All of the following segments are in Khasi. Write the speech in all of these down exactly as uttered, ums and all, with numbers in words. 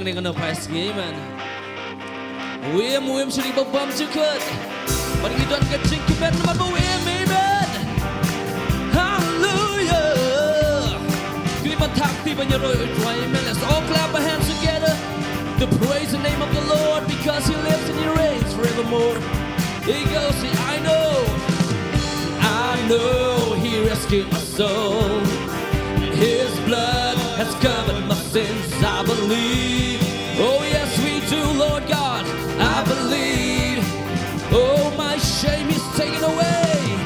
Ngi kano pais ngi, amen. Wim, wim, shini ba bam jukut. Ban ngi don ka jingkmen namar ba wim, amen. Hallelujah. Kini ban thak ti ban yaroi u Trai, amen. Let's all clap our hands together to praise the name of the Lord because he lives and he reigns forevermore. Here you go, see, I know, I know he rescued my soul. His blood has covered my sins, I believe. Oh, yes, we do, Lord God, I believe. Oh, my shame is taken away.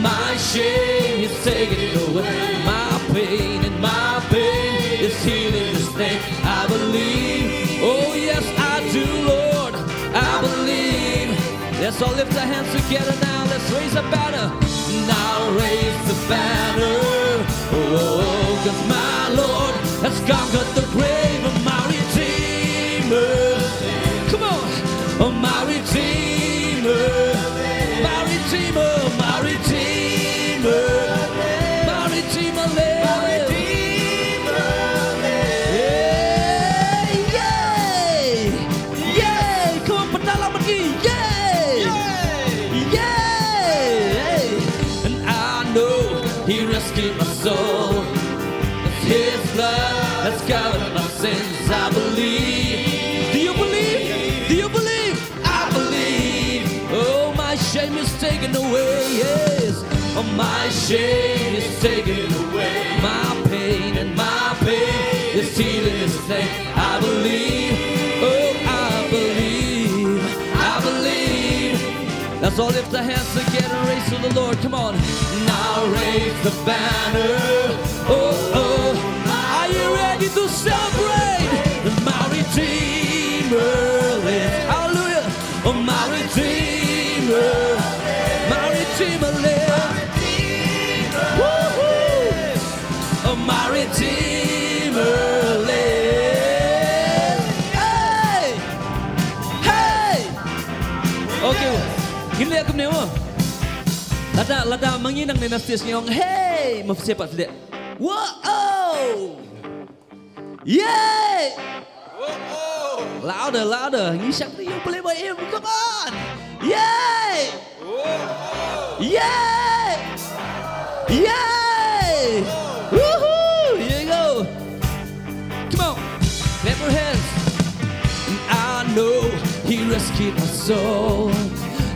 My shame is taken away. My pain and my pain is healed in his name. I believe. Oh, yes, I do, Lord. I believe. Let's all lift our hands together now. Let's raise a banner. Now raise the banner. Oh, 'cause my Lord has conquered the grave. My Redeemer. Come on. Oh, my Redeemer. My Redeemer. My Redeemer. My Redeemer lives. Yay! Yay! Come on, pynda lang bad ki. Yay! Yay! And I know he rescued my soul. His blood has covered my sins, I believe. Do you believe? Do you believe? I believe. Oh, my shame is taken away, yes. Oh, my shame is taken away. My pain and my pain is healed in his name. I believe, oh, I believe, I believe. Let's all lift our hands together and raise to the Lord. Come on. Now raise the banner. Oh, oh. Are you ready to celebrate? My Redeemer lives. Hallelujah. Oh, my Redeemer. My Redeemer lives. Woohoo. Oh, my Redeemer lives. Hey! Hey! Okay. Ngin leh kumne mo. Lada, lada ma ngi nangne na stage ngi ong, "Hey!" Ma phi shu pat leh, "Whoa! Oh!" Yay! Louder, louder. Ngi shakri ïa u Blei ba im. Come on! Yay! Yay! Yay! Woohoo! Here you go. Come on. Clap your hands. And I know he rescued my soul.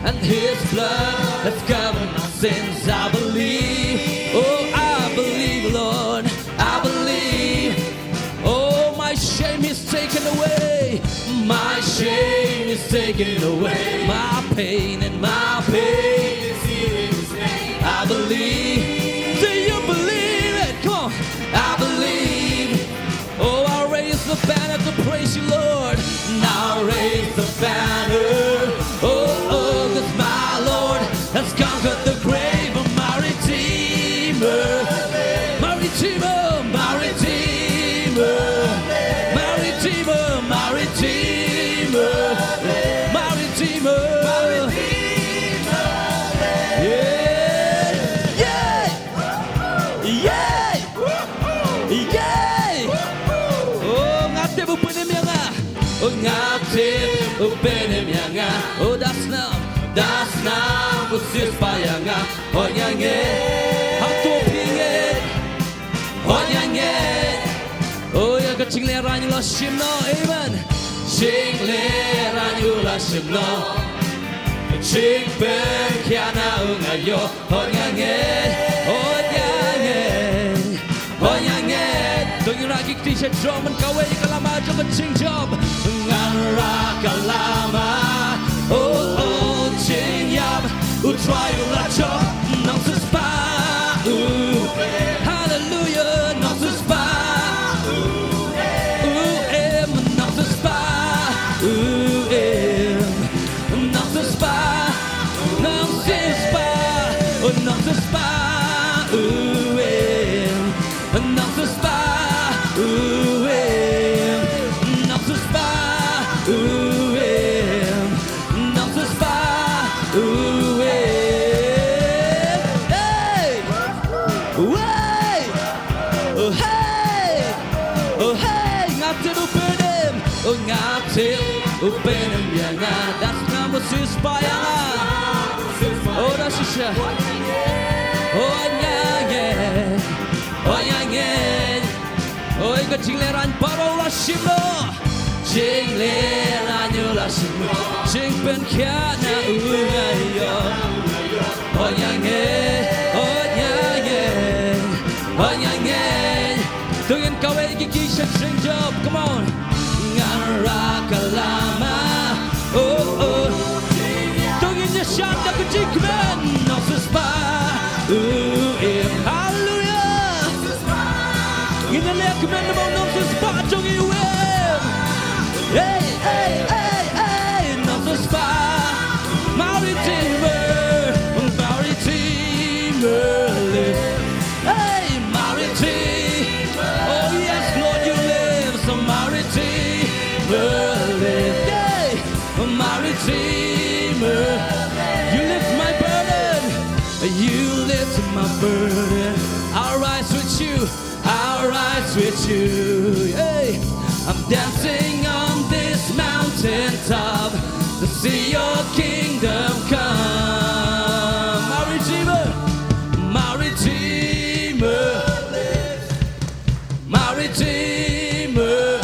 And his blood has covered my sins. I believe. Oh, I believe, Lord. I believe. Oh, my shame is taken away. My shame is taken away. My pain and my pain is healed in his name. I believe. Do you believe it? Come on. I believe. Oh, I'll raise the banner to praise you, Lord. And I'll raise the banner. Oh, oh, 'cause my Lord has conquered the grave. My Redeemer, my Redeemer, my Redeemer, my Redeemer, my Redeemer, my Redeemer. Yeah, yeah, yeah, yeah. Oh, nga tip u pynim ïa nga. Oh, nga tip u pynim ïa nga. Oh, da snam, da snam u siewspah ïa nga. Hoi ïa ngi. Hato phi ngeit? Hoi ïa ngi. Oh, ïa ka jinglehrain u la shim noh, amen. Jinglehrain u la shim noh. Jingpynkhiah na u nga ïoh. Hoi ïa ngi. Hoi ïa ngi. Hoi ïa ngi. To ngin rah ki kti sha jrong, man kawei ka lama jong ka jingjop. Ngan rah ka lama. Oh, oh, jingïap. U Trai u la jop. Nongsiewspah u. Hallelujah. Nongsiewspah u. U im. Nongsiewspah u im. Nongsiewspah, nongsiewspah, oh, nongsiewspah u im. Nongsiewspah u im. Nongsiewspah u im. Nongsiewspah u im. Hey! Wei! Oh, hey! Oh, hey! Nga tip u pynim. Nga tip u pynmih ïa nga. Da shisha Moses ba ïa nga. Oh da shisha. Oh ïa nga. Oh ïa nga. Oh ïa ka jinglehrain baroh la shim noh. Jinglehrain u la shim noh. Jingpynkhiah na u nga ïoh. Oh ïa nga. Oh ïa nga. Oh ïa nga. To ngin kawei ki ki sha jingjop. Come on. Ngan rak ka lama. Oh oh. To ngin ïa shad da ka jingkmen. Nongsiewspah u im. Hallelujah. Ngin ïa leh kmen namar u nongsiewspah jong ngi u im. Hey hey hey hey. Nongsiewspah. My Redeemer. My Redeemer lives. Hey, my Redeemer. Oh yes, Lord, you live. So my Redeemer lives. Yay! My Redeemer, you lift my burden. You lift my burden. I'll rise with you. I'll rise with you. Hey, I'm dancing on this mountaintop to see your kingdom come. My Redeemer, my Redeemer, my Redeemer.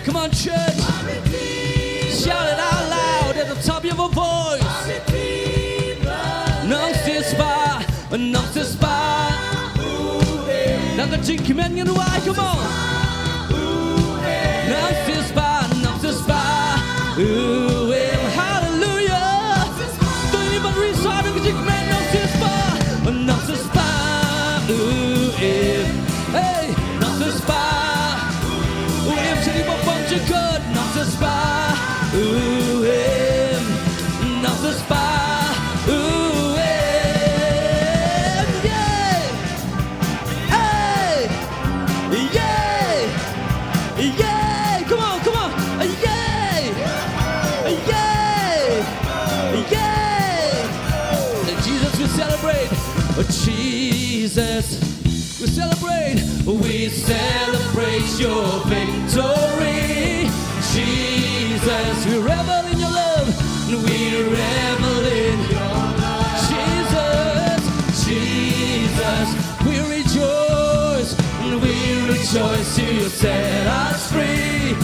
Come on, church. Shout it out loud at the top of your voice. Nongsiewspah, nongsiewspah. Da ka jingkmen ngin wai, come on. Nongsiewspah, nongsiewspah u im. Hallelujah. To ngin ïa ban ri sa da ka jingkmen. Nongsiewspah, nongsiewspah u im. Hey, nongsiewspah u im. Sha kiba bang jingkut. Nongsiewspah u im. Nongsiewspah u im. Yay! Hey! Yay! Yay! Come on, come on! Yay! Yay! Yay! Jesus, we celebrate. Oh, Jesus, we celebrate. We celebrate your victory. Jesus, we revel in your love. We revel in your love. Jesus, Jesus, we rejoice, we rejoice, you set us free.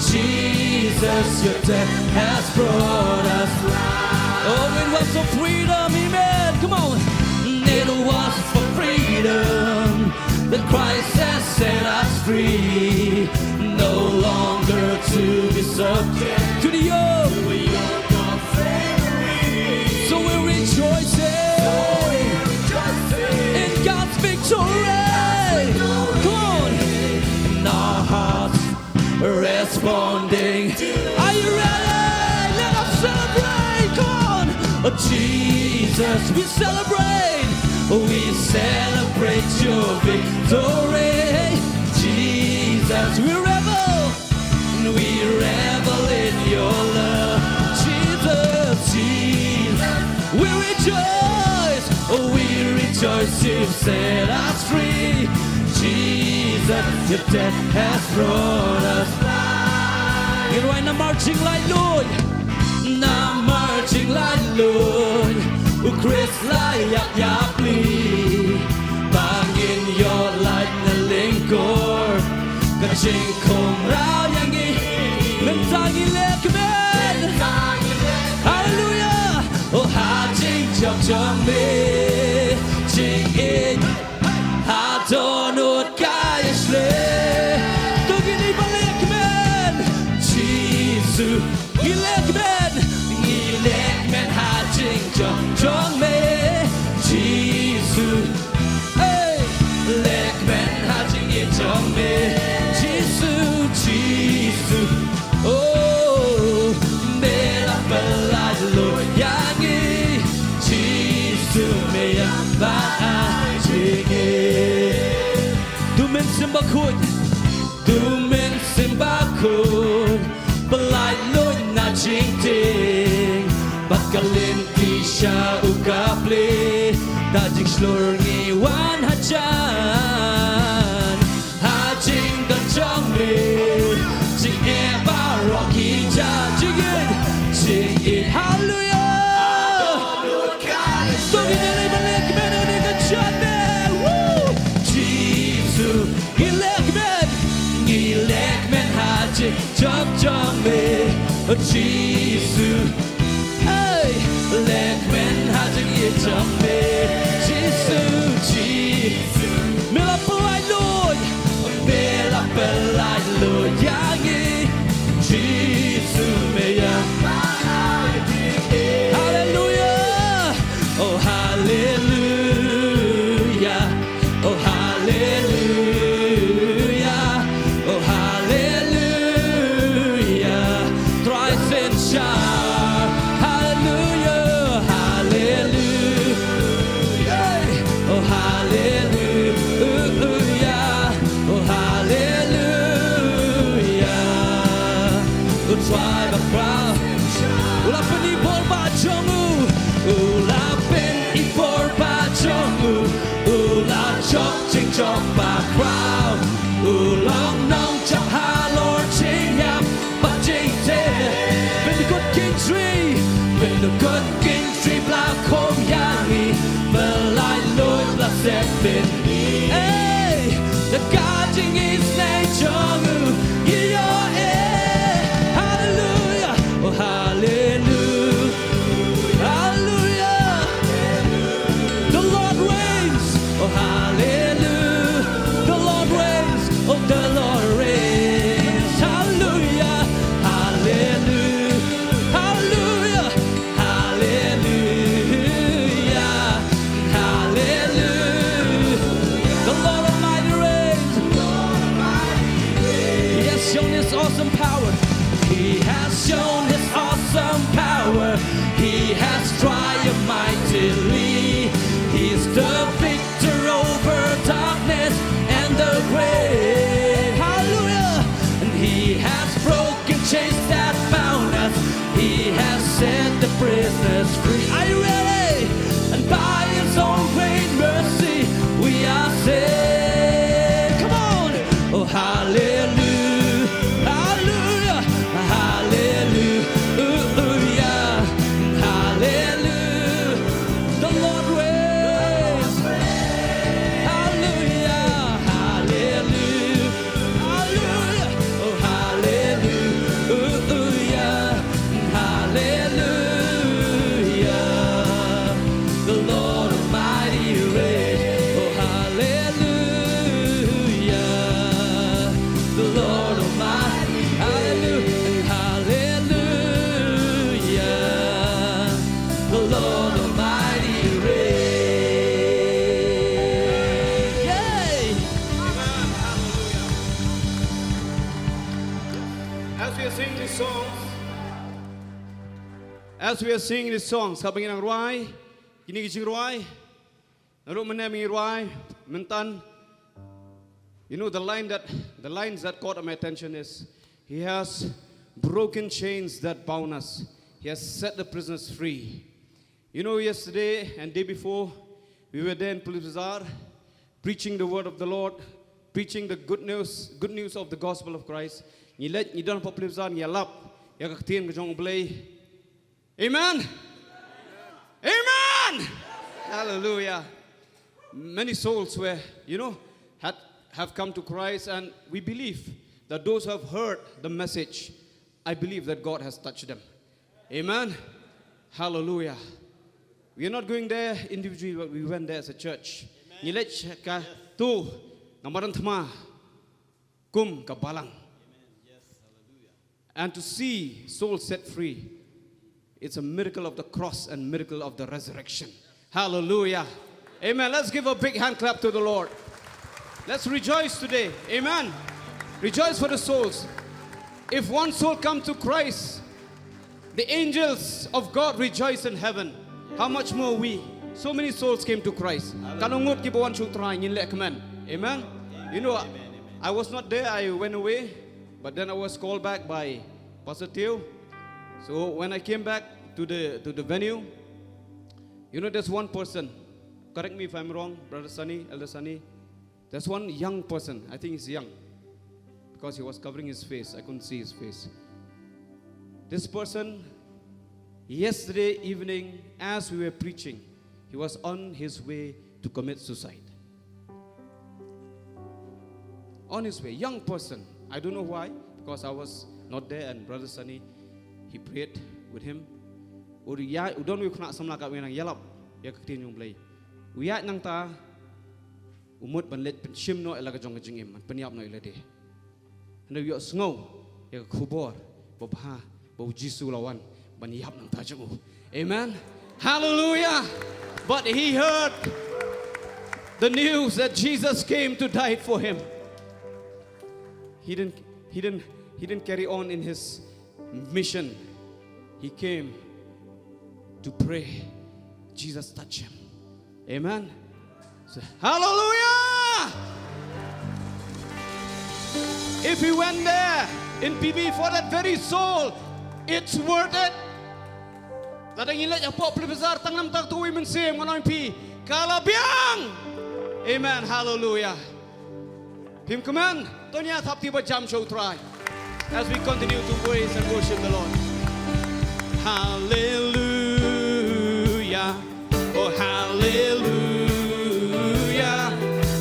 Jesus, your death has brought us life. Oh, it was for freedom, amen. Come on. It was for freedom that Christ has set us free. No longer to be subject to the yoke. So we're rejoicing in God's victory. Come on. And our hearts responding. Are you ready? Let us celebrate. Come on. Oh, Jesus, we celebrate. We celebrate your victory. Jesus, we revel. We revel in your love. Jesus, Jesus, we rejoice. We rejoice, you've set us free. Jesus, your death has brought us life. Ngin wai namar jinglaitluid. Namar jinglaitluid u Khrist la ïap ïapli. Ba ngin ïoh lait na lyngkor ka jingkhynraw ïa ngi. Mynta ngi leh kmen. Haleluya. Oh, ha jingjop jong me, jingïeit ha dohnud ka ïashlei. To ngin ïa leh kmen. Jisu, ngi leh kmen. Ngi leh kmen ha jingjop jong me, Jisu. Hey, leh kmen ha jingïeit jong me, Jisu, Jisu. Oh, me la pynlait lut ïa ngi, Jisu, me ïa ba ha jingïeit. To Mynsiem Bakhuid, to Mynsiem Bakhuid, pynlait lut na jingtieng bad ka lynti sha u ka plie. Da jingshlur ngi wan hajan ha jingdon jong me, jingeh ba Jong jong me, oh Jisu. Hey, leh kmen ha jingïeit jong me, Jisu, Jisu. Me la pynlait luid, me la pynlait luid ïa ngi, Jisu, me ïa. Hallelujah. Oh, hallelujah. Oh, hallelujah. Oh, hallelujah. Thrice and shout. Hallelujah. Hallelujah. Oh, hallelujah. Oh, hallelujah. U trai ba khraw. U la pyni bor ba jong u. U la pyni bor ba jong u. U la jop jingjop ba khraw. U long nongjop halor jingïap bad jingteh. Bun kut kynjri, bun kut kynjri ba la khum ïa ngi, ba la lait luid ba la set bynta. Hey, da ka jingïeit jong u, ïa, ïa, eh. Hallelujah, oh hallelujah. Hallelujah. The Lord reigns. Oh, hallelujah. The Lord reigns. Oh, the Lord reigns. Hallelujah. Hallelujah. Hallelujah. Hallelujah. Hallelujah. The Lord Almighty reigns. He has shown his awesome power. He has shown his awesome power. He has triumphed mightily. He's the victor over darkness and the grave. Hallelujah. And he has broken chains that bound us. He has set the prisoners free. Are you ready? And by his own great mercy, we are saved. Come on. Oh, hallelujah, hallelujah, hallelujah, hallelujah. The Lord reigns. Hallelujah, hallelujah, hallelujah. Oh, hallelujah, hallelujah. The Lord Almighty reigns. Oh, hallelujah. The Lord Almighty. Hallelujah, hallelujah. The Lord Almighty reigns. Yay! As we are singing these songs, as we are singing these songs, haba ngi nang rwai kine ki jingrwai, naduh mynne ba ngi rwai mynta, you know, the line that, the lines that caught my attention is, "He has broken chains that bound us. He has set the prisoners free." You know, yesterday and day before, we were there in Police Bazar, preaching the word of the Lord, preaching the good news, good news of the gospel of Christ. Ngi leit, ngi don hapoh Police Bazar, ngi ïalap ïa ka ktien ka jong U Blei. Amen. Amen. Hallelujah. Many souls were, you know, had, have come to Christ, and we believe that those who have heard the message, I believe that God has touched them. Amen. Hallelujah. We are not going there individually, but we went there as a church. Ngi leit ka tu, namar thma kum ka balang. And to see souls set free, it's a miracle of the cross and miracle of the resurrection. Hallelujah. Amen. Let's give a big hand clap to the Lord. Let's rejoice today. Amen. Rejoice for the souls. If one soul come to Christ, the angels of God rejoice in heaven. How much more we? So many souls came to Christ. Ka long ngut kiba wan sha U Trai, ngin leh kmen. Amen. You know, I was not there, I went away, but then I was called back by Pastor Theo. So when I came back to the, to the venue, you know, there's one person. Correct me if I'm wrong, Brother Sunny, Elder Sunny. There's one young person. I think he's young because he was covering his face. I couldn't see his face. This person, yesterday evening, as we were preaching, he was on his way to commit suicide. On his way, young person. I don't know why, because I was not there, and Brother Sunny, he prayed with him. U ïaid, u don u khynnah samla katba u nang ïalap ïa ka ktien jong U Blei. U ïaid nangta, u mut ban leit pynshim noh ïa la ka jong ka jingim, ban pynïap noh ïa lade. Hynrei u ïohsngew ïa ka khubor babha ba U Jisu u la wan ban ïap nangta jong u. Amen. Hallelujah. But he heard the news that Jesus came to die for him. He didn't, he didn't, he didn't carry on in his mission. He came to pray. Jesus touched him. Amen. So, hallelujah! If he went there in P B for that very soul, it's worth it. Lada ngi leit hapoh Philip Bazaar tang namar kata ka mynsiem, ngan ong ïa phi, ka la biang. Amen. Hallelujah. Phim kmen, to ngin ïa thap kti ba jam sha U Trai as we continue to praise and worship the Lord. Hallelujah. Oh, hallelujah.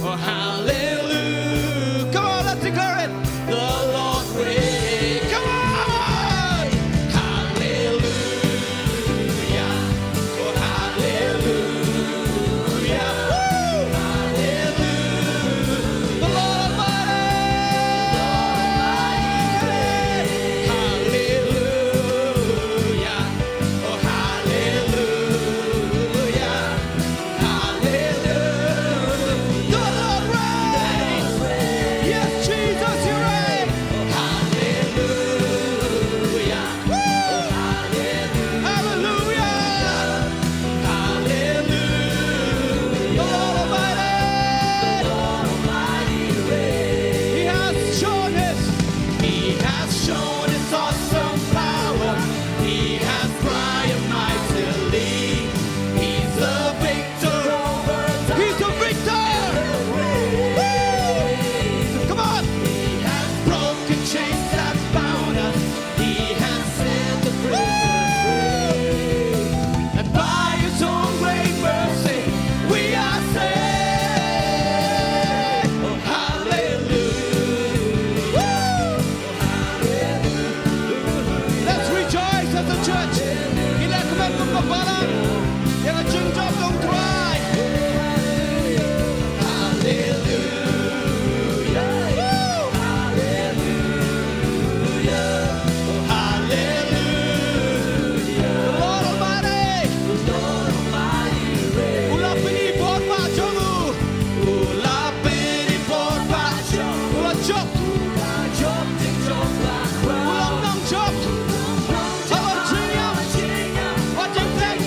Oh, hallelujah. Come on, let's declare it. The Lord reigns. Come on. Hallelujah. Oh, hallelujah. Woo. Hallelujah. The Lord Almighty. Hallelujah. Oh, hallelujah. Hallelujah. The Lord reigns. Yes, Jesus, you reign. Hallelujah. Woo! Hallelujah. Hallelujah. The Lord Almighty. He has shown his, he has shown his awesome power. He has triumphed mightily. He's the victor over death. He's the victor. Woo! Come on. He has broken chains that bound us. He has set the prisoners free. And by his own great mercy, we are saved. Oh, hallelujah. Woo! Let's rejoice as a church. Ngin ïa kmen kum ka balang ïa ka jingjop jong U Trai. Hallelujah. Woo! Hallelujah. Hallelujah. The Lord Almighty. U la pyni bor ba jong u. U la pyni bor ba jong u. U la jop. U la jop. U la nang jop. Jop. Jop. Jop. Jop. Jop.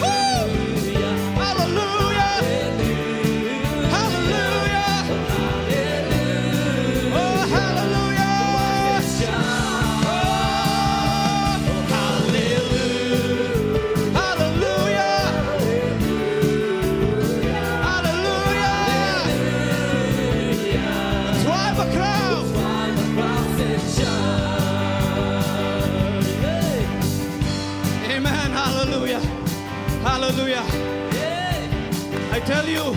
Woo! Hallelujah. Hallelujah. Oh, hallelujah. Oh, hallelujah. Hallelujah. Hallelujah. Try the crowd. Amen. Hallelujah. Hallelujah. I tell you,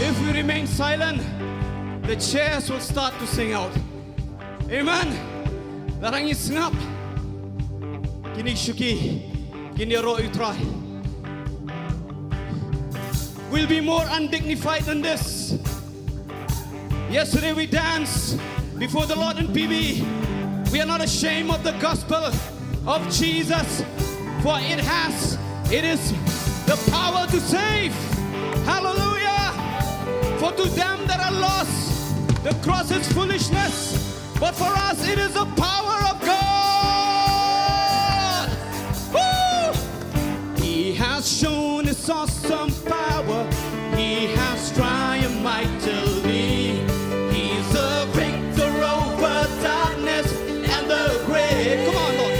if we remain silent, the chairs will start to sing out. Amen. Lada ngi sngap, kine ki shuki kin ïaroh ïa U Trai. We'll be more undignified than this. Yesterday we danced before the Lord in P B. We are not ashamed of the gospel of Jesus, for it has, it is the power to save. Hallelujah. For to them that are lost, the cross is foolishness, but for us it is the power of God. Woo! He has shown his awesome power. He has triumphed mightily. He's the victor over darkness and the grave. Come on, Lord.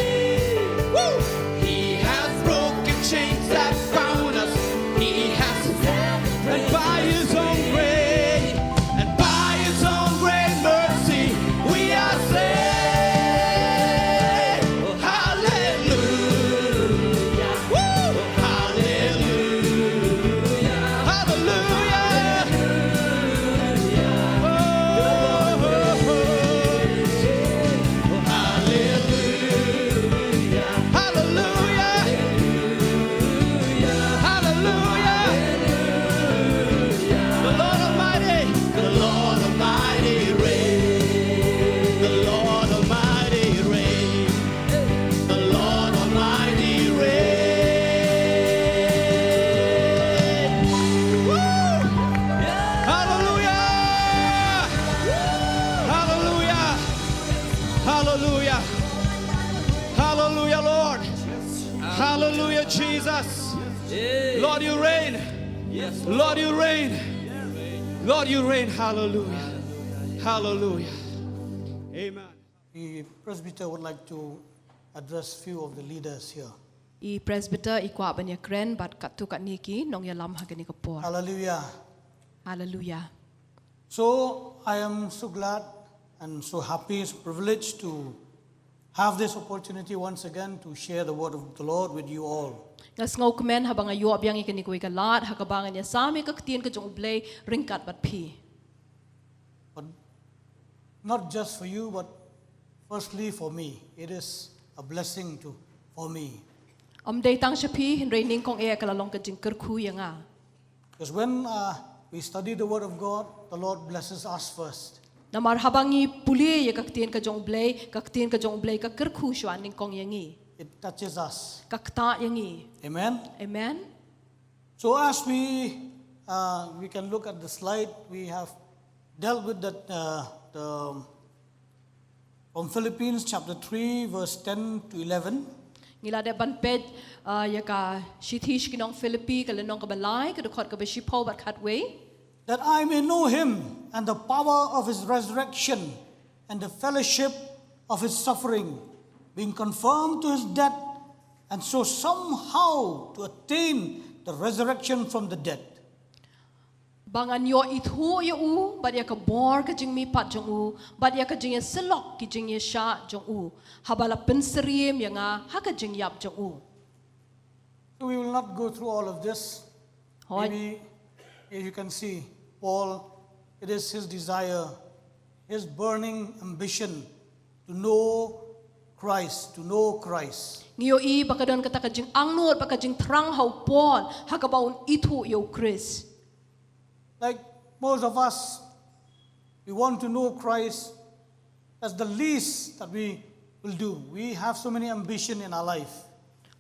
Woo! He has broken chains that bound us. He has set, and by his own grace, and by his own great mercy, Hallelujah, Jesus. Lord, you reign. Lord, you reign. Lord, you reign. Hallelujah. Hallelujah. Amen. The presbyter would like to address few of the leaders here. I presbyter i kwah ban ïakren bad katto katne ki nongïalam ha kane ka por. Hallelujah. Hallelujah. So I am so glad and so happy, so privileged to have this opportunity once again to share the word of the Lord with you all. Nga sngewkmen haba nga ïoh biang ïa kane kawei ka lad ha kaba ngan ïasam ïa ka ktien ka jong U Blei ryngkat bad phi. But not just for you, but firstly for me. It is a blessing to for me. Ym dei tang sha phi, hynrei nyngkong eh ka la long ka jingkyrkhu ïa nga. Because when uh, we study the Word of God, the Lord blesses us first. Namar haba ngi pule ïa ka ktien ka jong U Blei, ka ktien ka jong U Blei ka kyrkhu shuwa nyngkong ïa ngi. It touches us. Ka ktah ïa ngi. Amen. Amen. So as we uh, we can look at the slide, we have dealt with that uh, the from Philippians chapter three, verse ten to eleven. Ngi la dep ban peit uh, ïa ka shithi sha ki nong Philippi, ka lynnong kaba lai, ka dkhot kaba shiphew bad khatwei. That I may know him and the power of his resurrection and the fellowship of his suffering, being conformed to his death, and so somehow to attain the resurrection from the dead. Ba ngan ïoh ithuh ïa u, bad ïa ka bor ka jingmihpat jong u, bad ïa ka jingïasyllok ki jingïasyllok jong u, haba la pynsyriem ïa nga ha ka jingïap jong u. So we will not go through all of this. Hooid. Maybe, as you can see, Paul, it is his desire, his burning ambition to know Christ, to know Christ. Ngi ïohi ba ka don kata ka jingangnud, ba ka jingthrang ha u Paul, ha kaba un ithuh ïa u Khrist. Like most of us, we want to know Christ. That's the least that we will do. We have so many ambition in our life.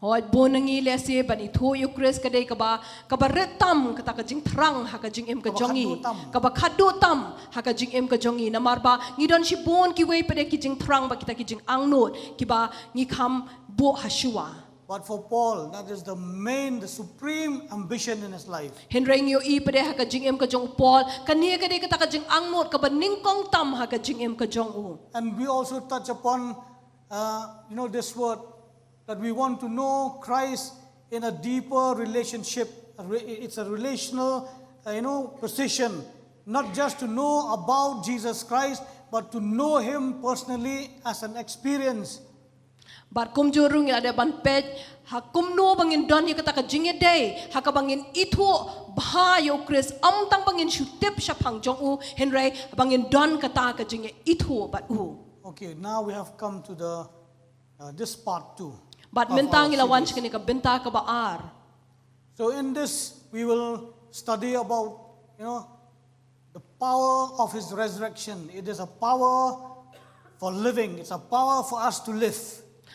Hooid, bun na ngi lehse ban ithuh ïa u Khrist ka dei kaba, kaba rit tam kata ka jingthrang ha ka jingim ka jong ngi. Kaba khatduh tam. Kaba khatduh tam ha ka jingim ka jong ngi. Namar ba ngi don shibun kiwei pat de ki jingthrang bad kita ki jingangnud kiba ngi kham buh ha shuwa. But for Paul, that is the main, the supreme ambition in his life. Hynrei ngi ïohi pat de ha ka jingim ka jong u Paul, kane ka dei kata ka jingangnud kaba nyngkong tam ha ka jingim ka jong u. And we also touch upon, uh, you know, this word that we want to know Christ in a deeper relationship. A re- It's a relational, uh, you know, position. Not just to know about Jesus Christ, but to know Him personally as an experience. Bad kumjuh ruh ngi la dep ban peit, ha kumno ba ngin don ïa kata ka jingïadei, ha kaba ngin ithuh bha ïa u Khrist, ym tang ba ngin shu tip shaphang jong u, hynrei ba ngin don kata ka jingïaithuh bad u. Okay, now we have come to the uh, this part two. Bad mynta ngi la wan sha kane ka bynta kaba ar. So in this, we will study about, you know, the power of his resurrection. It is a power for living. It's a power for us to live.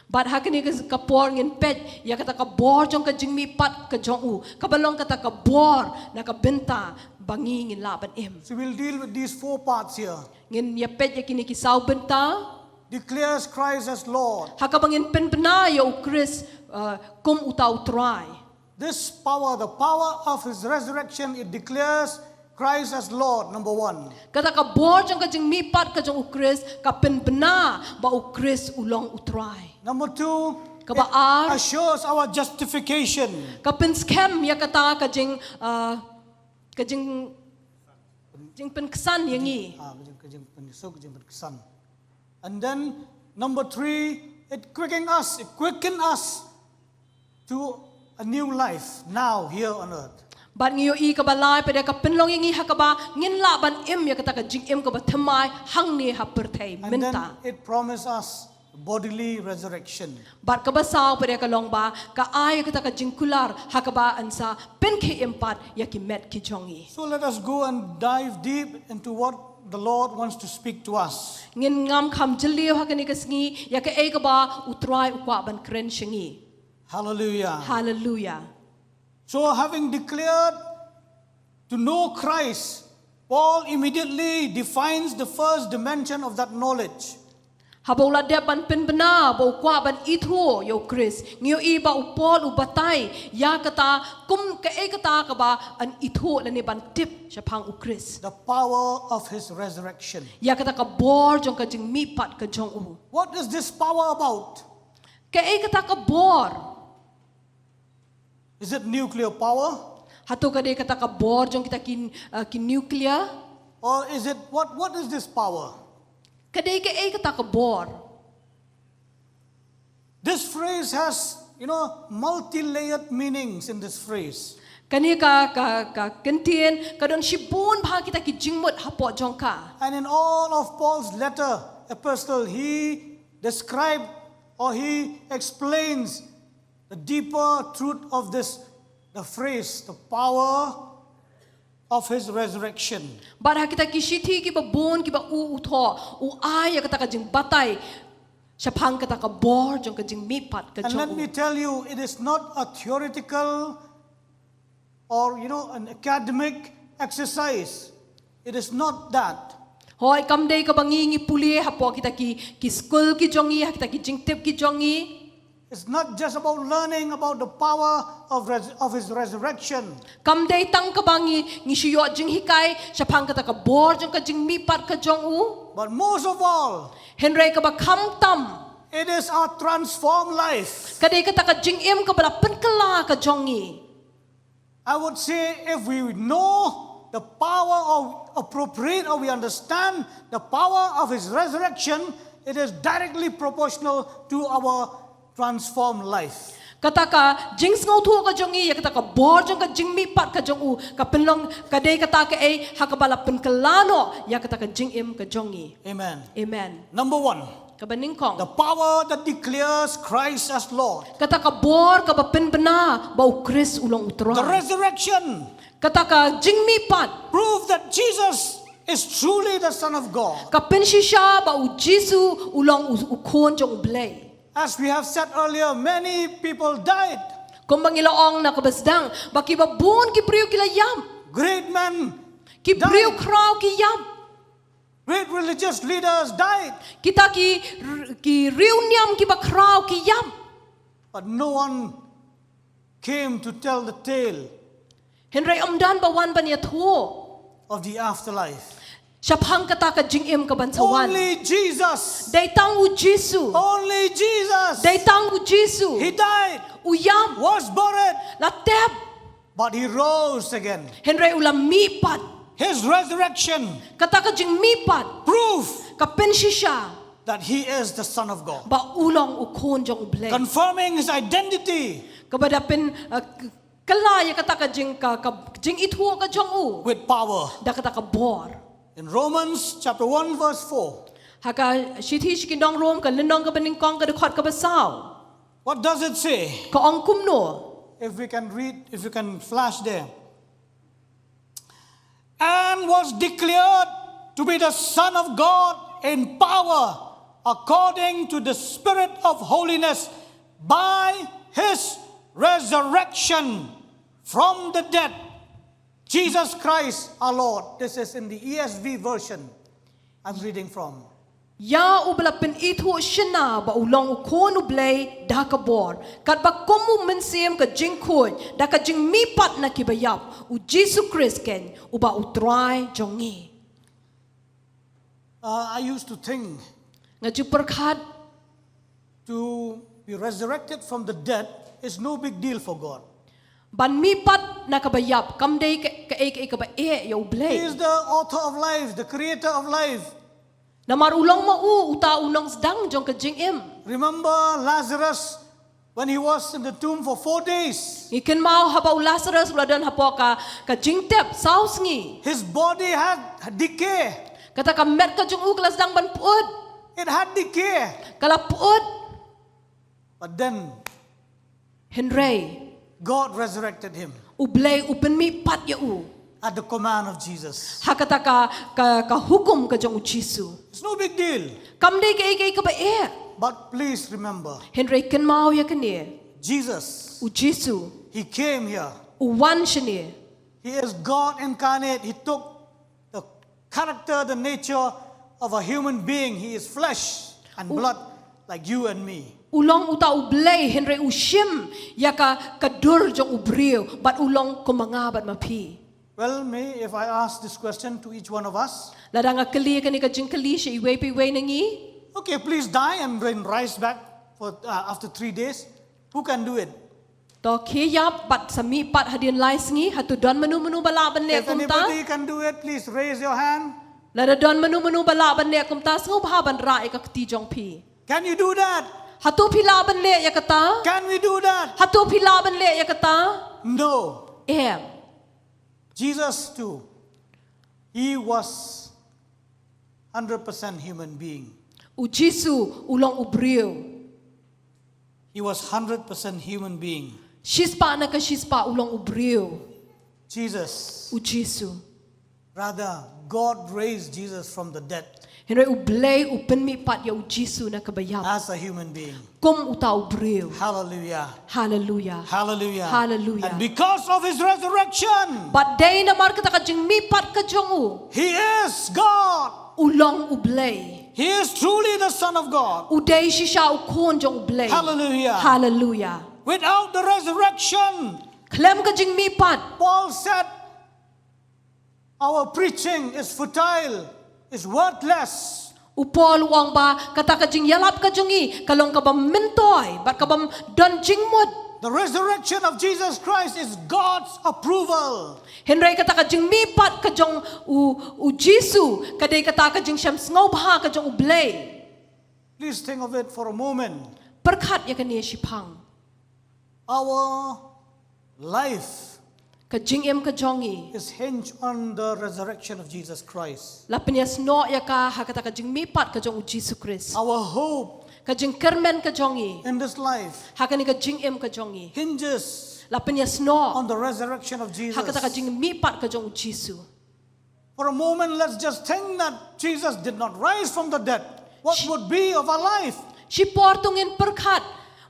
Bad ha kane ka por ngin peit ïa kata ka bor jong ka jingmihpat ka jong u, kaba long kata ka bor na ka bynta ba ngi ngin lah ban im. So we'll deal with these four parts here. Ngin ïa peit ïa kine ki saw bynta. Declares Christ as Lord. Ha kaba ngin pynbna ïa u Khrist uh, kum uta u Trai. This power, the power of his resurrection, it declares Christ as Lord, number one. Kata ka bor jong ka jingmihpat ka jong u Khrist ka pynbna ba u Khrist u long u Trai. Number two, kaba ar, assures our justification. Ka pynskhem ïa kata ka jing uh, ka jing jingpynksan ïa ngi. Ah, ka jing ka jingpynsuk, jingpynksan. And then number three, it quicken us, it quicken us to a new life now here on earth. Bad ngi ïohi kaba lai pat de ka pynlong ïa ngi ha kaba ngin lah ban im ïa kata ka jingim kaba thymmai hangne ha pyrthei mynta. And then it promises us bodily resurrection. Bad kaba saw pat de ka long ba ka ai kata ka jingkular ha kaba yn sa pynkhie im pat ïa ki met ki jong ngi. So let us go and dive deep into what the Lord wants to speak to us. Ngin ngam kham jylliew ha kane ka sngi ïa kaei kaba u Trai u kwah ban kren sha ngi. Hallelujah. Hallelujah. So having declared to know Christ, Paul immediately defines the first dimension of that knowledge. Haba u la dep ban pynbna, ba u kwah ban ithuh ïa u Khrist. Ngi ïohi ba u Paul u batai ïa kata, kum kaei kata kaba yn ithuh lane ban tip shaphang u Khrist. The power of his resurrection. Ïa kata ka bor jong ka jingmihpat ka jong u. What is this power about? Kaei kata ka bor? Is it nuclear power? Hato ka dei kata ka bor jong kita ki, uh, ki nuclear? Or is it what what is this power? Ka dei kaei kata ka bor? This phrase has, you know, multi-layered meanings in this phrase. Kane ka, ka, ka kyntien ka don shibun bha kita ki jingmut hapoh jong ka. And in all of Paul's letter, epistle, he described or he explains the deeper truth of this, the phrase, the power of his resurrection. Bad ha kita ki shithi kiba bun kiba u u thoh, u ai ïa kata ka jingbatai shaphang kata ka bor jong ka jingmihpat ka And let jong me u. Tell you, it is not a theoretical or, you know, an academic exercise. It is not that. Hooid, kam dei kaba ngi ngi pule hapoh kita ki, ki skul ki jong ngi, ha kita ki jingtip ki jong ngi. It's not just about learning about the power of, res- of his resurrection. Kam dei tang kaba ngi ngi shu ïoh jinghikai shaphang kata ka bor jong ka jingmihpat ka jong u. But most of all, Hynrei kaba kham tam, it is our transformed life. ka dei kata ka jingim kaba la pynkylla ka jong ngi. I would say if we know the power of appropriate or we understand the power of his resurrection, it is directly proportional to our transformed life. Kata ka jingsngewthuh ka jong ngi ïa kata ka bor jong ka jingmihpat ka jong u, ka pynlong ka dei kata kaei ha kaba la pynkylla noh ïa kata ka jingim ka jong ngi. Amen. Amen. Number one, Kaba nyngkong, the power that declares Christ as Lord. Kata ka bor kaba pynbna ba u Khrist u long u Trai. The resurrection Kata ka jingmihpat prove that Jesus is truly the Son of God. Ka pynshisha ba u Jisu u long u, u khun jong u Blei. As we have said earlier, many people died. Kumba ngi la ong na kaba sdang, ba kiba bun ki briew ki la ïap. Great men Ki died. Briew khraw ki ïap. Great religious leaders died. Kita ki, ki riewniam kiba khraw ki ïap. But no one came to tell the tale. Hynrei ym don ba wan ban ïathuh. Of the afterlife. Shaphang kata ka jingim ka ban sa wan. Only Jesus. Dei tang u Jisu. Only Jesus. Dei tang u Jisu. He died. U ïap. Was buried. La tep. But he rose again. Hynrei u la mihpat. His resurrection. Kata ka jingmihpat. Proof. Ka pynshisha. That he is the Son of God. Ba u long u khun jong u Blei. Confirming his identity. Kaba da pyn, uh, k- kylla ïa kata ka jing ka, ka jingithuh ka jong u. With power. Da kata ka bor. In Romans chapter one verse four. Ha ka shithi sha ki nong Rom ka lynnong kaba nyngkong ka dkhot kaba saw. What does it say? Ka ong kumno. If we can read, if you can flash there. And was declared to be the Son of God in power according to the Spirit of holiness by his resurrection from the dead. Jesus Christ our Lord. This is in the E S V version I'm reading from. Ïa uba la pynithuh shynna ba u long u khun u Blei da ka bor. Katba kum u mynsiem ka jingkhuid, da ka jingmihpat na kiba ïap, u Jisu Khrist keiñ, uba u Trai jong ngi. Uh, I used to think Nga ju pyrkhat to be resurrected from the dead is no big deal for God. Ban mihpat na kaba ïap, kam dei ka, kaei kaei kaba eh ïa u Blei. He is the author of life, the creator of life. Namar u long ma u, uta u nongsdang jong ka jingim. Remember Lazarus when he was in the tomb for four days. Ngi kynmaw haba u Lazarus u la don hapoh ka, ka jingtep saw sngi. His body had decay. Kata ka met ka jong u ka la sdang ban pyut. It had decay. Ka la pyut. But then Hynrei God resurrected him u Blei u pynmihpat ïa u. At the command of Jesus. Ha kata ka, ka, ka hukum ka jong u Jisu. It's no big deal. Kam dei kaei kaei kaba eh. But please remember. Hynrei kynmaw ïa kane. Jesus. U Jisu. He came here. U wan shane. He is God incarnate. He took the character, the nature of a human being. He is flesh. and blood like you and me. U long uta U Blei hynrei u shim ïa ka, ka dur jong u briew, bad u long kum ma nga bad ma phi. Well, me, if I ask this question to each one of us, lada nga kylli kane ka jingkylli sha iwei pa iwei na ngi. Okay, please die and then rise back for, uh, after three days. Who can do it? To khie ïap bad sa mihpat hadien lai sngi, hato don mano mano ba lah ban leh kumta? If anybody can do it, please raise your hand. Lada don mano mano ba lah ban leh kumta, sngewbha ban rah ïa ka kti jong phi. Can you do that? Hato phi lah ban leh ïa kata? Can we do that? Hato phi lah ban leh ïa kata? No. Em. Jesus too. He was hundred percent human being. U Jisu u long u briew. He was hundred percent human being. Shispah na ka shispah u long u briew. Jesus. U Jisu. Rather, God raised Jesus from the dead. Hynrei U Blei u pynmihpat ïa u Jisu na kaba ïap. As a human being. Kum uta u briew. Hallelujah. Hallelujah. Hallelujah. Hallelujah. And because of his resurrection, bad dei namar kata ka jingmihpat ka jong u. He is God. U long U Blei. He is truly the Son of God. U dei shisha u khun jong U Blei. Hallelujah. Hallelujah. Without the resurrection, khlem ka jingmihpat, Paul said, our preaching is futile, is worthless. U Paul u ong ba kata ka jingïalap ka jong ngi ka long kaba myntoi bad kaba don jingmut. The resurrection of Jesus Christ is God's approval. Hynrei kata ka jingmihpat ka jong u, u Jisu ka dei kata ka jingshem sngewbha ka jong U Blei. Please think of it for a moment. Pyrkhat ïa kane shiphang. Our life, ka jingim ka jong ngi, is hinged on the resurrection of Jesus Christ. La pynïasnoh ïa ka ha kata ka jingmihpat ka jong u Jisu Khrist. Our hope, ka jingkyrmen ka jong ngi, in this life, ha kane ka jingim ka jong ngi, hinges, la pynïasnoh, on the resurrection of Jesus. Ha kata ka jingmihpat ka jong u Jisu. For a moment, let's just think that Jesus did not rise from the dead. What would be of our life? Shi por to ngin pyrkhat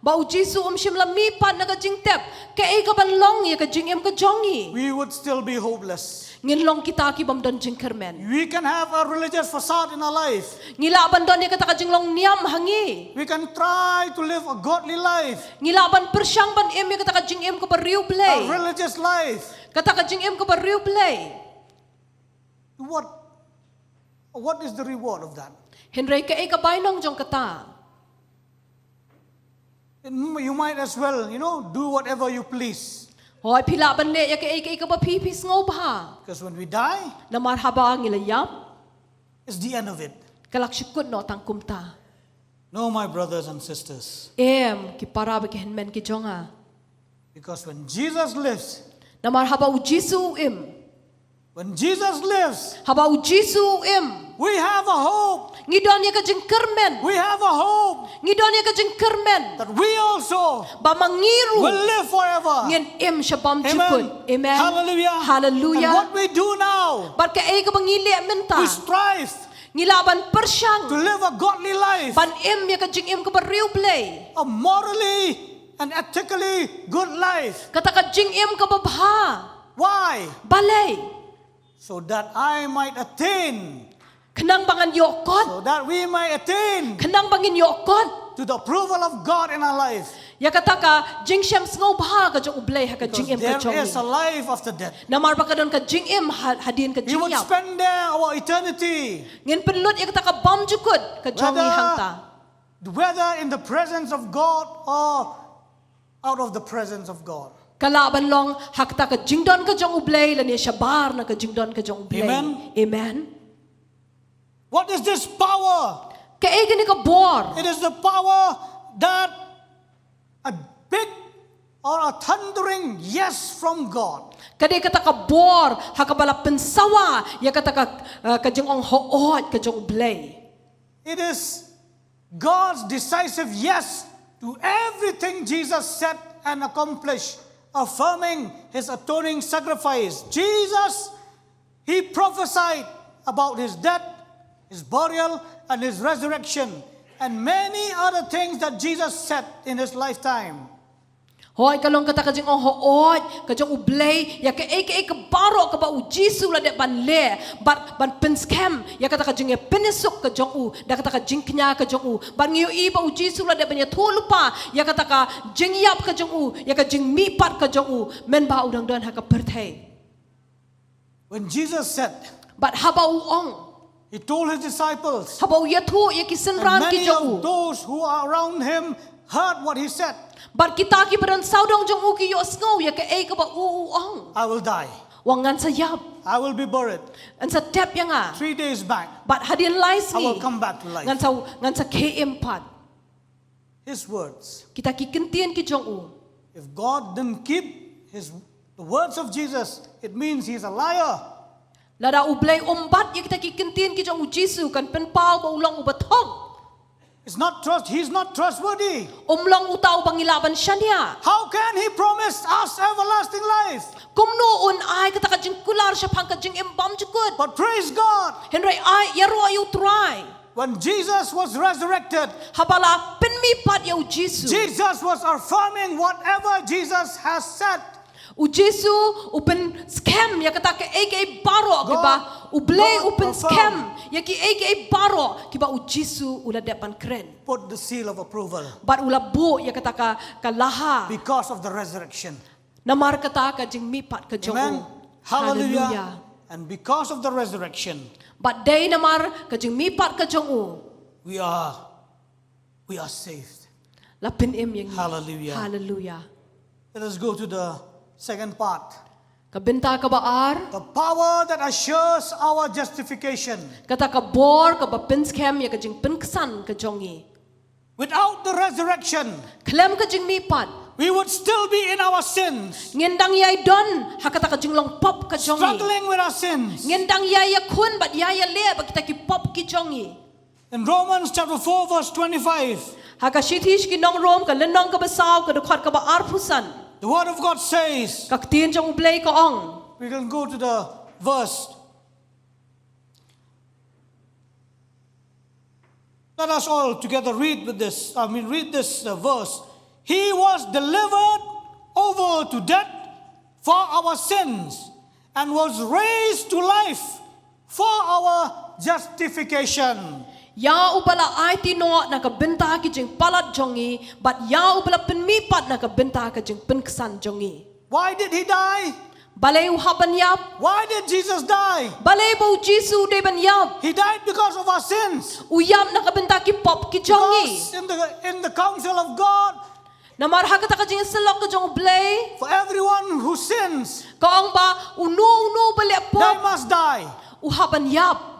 ba u Jisu um shym la mihpat na ka jingtep, kaei kaban long ïa ka jingim ka jong ngi? We would still be hopeless. Ngin long kita ki bym don jingkyrmen. We can have a religious facade in our life. Ngi lah ban don ïa kata ka jinglong niam ha ngi. We can try to live a godly life. Ngi lah ban pyrshang ban im ïa kata ka jingim kaba riewblei. A religious life. Kata ka jingim kaba riewblei. What, what is the reward of that? Hynrei kaei ka bainong jong kata? And you might as well, you know, do whatever you please. Hooid, phi lah ban leh ïa kaei kaei kaba phi, phi sngewbha. Because when we die, namar haba ngi la ïap, it's the end of it. Ka la shukut noh tang kumta. No, my brothers and sisters. Em, ki para bad ki hynmen ki jong nga. Because when Jesus lives, namar haba u Jisu u im, when Jesus lives, haba u Jisu u im, we have a hope. Ngi don ïa ka jingkyrmen. We have a hope. Ngi don ïa ka jingkyrmen. That we also, ba ma ngi ruh, will live forever. Ngin im sha bymjukut. Amen. Amen. Hallelujah. Hallelujah. And what we do now, bad kaei kaba ngi leh mynta, we strive, ngi lah ban pyrshang, to live a godly life. Ban im ïa ka jingim kaba riewblei. A morally and ethically good life. Kata ka jingim kaba bha. Why? Balei? So that I might attain. Khnang ba ngan ïoh kot. So that we might attain. Khnang ba ngin ïoh kot. To the approval of God in our life. Ïa kata ka jingshem sngewbha ka jong u Blei ha ka jingim ka jong ngi. Because there is a life after death. Namar ba ka don ka jingim ha-, hadien ka jingïap. We would spend there our eternity. Ngin pynlut ïa kata ka bymjukut ka jong ngi hangta. Whether, whether in the presence of God or out of the presence of God. Ka lah ban long ha kata ka jingdon ka jong u Blei lane shabar na ka jingdon ka jong u Blei. Amen. Amen. What is this power? Kaei kane ka bor? It is the power that a big or a thundering yes from God. Ka dei kata ka bor ha kaba la pynsawa ïa kata ka, uh, ka jingong hooid ka jong u Blei. It is God's decisive yes to everything Jesus said and accomplished, affirming his atoning sacrifice. Jesus, he prophesied about his death, his burial, and his resurrection, and many other things that Jesus said in his lifetime. Hooid, ka long kata ka jingong hooid ka jong U Blei ïa kaei kaei ka baroh kaba U Jisu u la dep ban leh, bad ban pynskhem ïa kata ka jingïapynsuk ka jong u da kata ka jingkñia ka jong u. Bad ngi ïohi ba U Jisu u la dep ban ïathuh lypa ïa kata ka jingïap ka jong u, ïa ka jingmihpat ka jong u, mynba u dang don ha ka pyrthei. When Jesus said, Bad haba u ong, he told his disciples, haba u ïathuh ïa ki synran ki jong u, and many of those who are around him heard what he said. Bad kita kiba don sawdong jong u ki ïohsngew ïa kaei kaba u u ong. I will die. U ong, ngan sa ïap. I will be buried. Ngan sa tep ïa nga. Three days back, Bad hadien lai sngi, I will come back to life. Ngan sa, ngan sa khie im pat. His words. Kita ki ktien ki jong u. If God didn't keep his, the words of Jesus, it means he's a liar. Lada U Blei um bat ïa kita ki ktien ki jong U Jisu, kan pynpaw ba u long uba thong. It's not trust, he's not trustworthy. Um long uta uba ngi lah ban shaniah. How can he promise us everlasting life? Kumno un ai kata ka jingkular shaphang ka jingim bymjukut? But praise God. Hynrei ai ïaroh ïa U Trai. When Jesus was resurrected, haba la pynmihpat ïa U Jisu, Jesus was affirming whatever Jesus has said. U Jisu u pynskhem ïa kata kaei kaei baroh kiba, U Blei u pynskhem ïa kiei kiei baroh kiba U Jisu u la dep ban kren. Put the seal of approval. Bad u la buh ïa kata ka, ka laha. Because of the resurrection. Namar kata ka jingmihpat ka jong u. Amen. Hallelujah. Hallelujah. And because of the resurrection, bad dei namar ka jingmihpat ka jong u, we are, we are saved. La pynim ïa ngi. Hallelujah. Hallelujah. Let us go to the second part. Ka bynta kaba ar. The power that assures our justification. Kata ka bor kaba pynskhem ïa ka jingpynksan ka jong ngi. Without the resurrection, khlem ka jingmihpat, we would still be in our sins. Ngin dang ïai don ha kata ka jinglong pop ka jong ngi. Struggling with our sins. Ngin dang ïai ïakhun bad ïai ïaleh bad kita ki pop ki jong ngi. In Romans chapter four verse twenty-five, ha ka shithi sha ki nong Rom ka lynnong kaba saw ka dkhot kaba arphew san, the word of God says, ka ktien jong U Blei ka ong. We can go to the verse. Let us all together read with this, I mean, read this, uh, verse. He was delivered over to death for our sins and was raised to life for our justification. Ïa uba la aiti noh na ka bynta ki jingpalat jong ngi, bad ïa uba la pynmihpat na ka bynta ka jingpynksan jong ngi. Why did he die? Balei u hap ban ïap? Why did Jesus die? Balei ba U Jisu u dei ban ïap? He died because of our sins. U ïap na ka bynta ki pop ki jong ngi. Because in the, in the counsel of God, namar ha kata ka jingsyllok ka jong U Blei, for everyone who sins, ka ong ba uno uno ba leh pop, they must die. U hap ban ïap.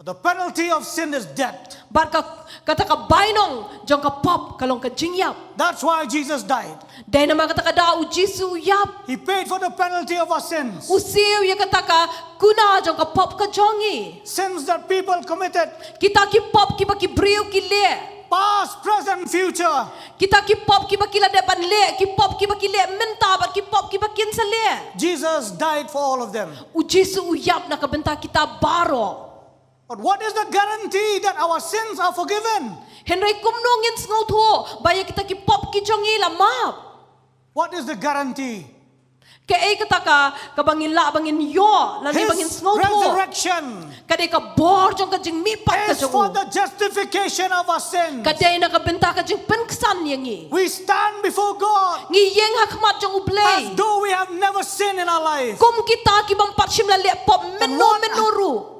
The penalty of sin is death. Bad ka, kata ka bainong jong ka pop ka long ka jingïap. That's why Jesus died. Dei namar kata ka daw U Jisu u ïap. He paid for the penalty of our sins. U siew ïa kata ka kuna jong ka pop ka jong ngi. Sins that people committed. Kita ki pop kiba ki briew ki leh. Past, present, future. Kita ki pop kiba ki la dep ban leh, ki pop kiba ki leh mynta bad ki pop kiba kin sa leh. Jesus died for all of them. U Jisu u ïap na ka bynta kita baroh. But what is the guarantee that our sins are forgiven? Hynrei kumno ngin sngewthuh ba ïa kita ki pop ki jong ngi la map? What is the guarantee? Kaei kata ka, kaba ngin lah ba ngin ïoh lane ba ngin sngewthuh? His resurrection, ka dei ka bor jong ka jingmihpat ka jong u, is for the justification of our sins. Ka dei na ka bynta ka jingpynksan ïa ngi. We stand before God, ngi ïeng ha khmat jong U Blei, as though we have never sinned in our life. Kum kita ki bym pat shym la leh pop mynno mynno ruh.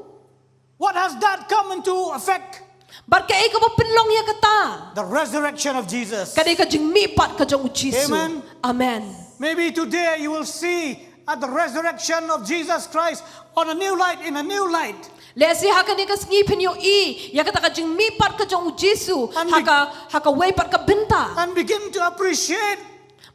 What has that come into effect? Bad kaei kaba pynlong ïa kata? The resurrection of Jesus. Ka dei ka jingmihpat ka jong U Jisu. Amen. Amen. Maybe today you will see at the resurrection of Jesus Christ on a new light, in a new light. Lehse ha kane ka sngi phin ïohi ïa kata ka jingmihpat ka jong U Jisu ha ka, ha kawei pat ka bynta. And begin to appreciate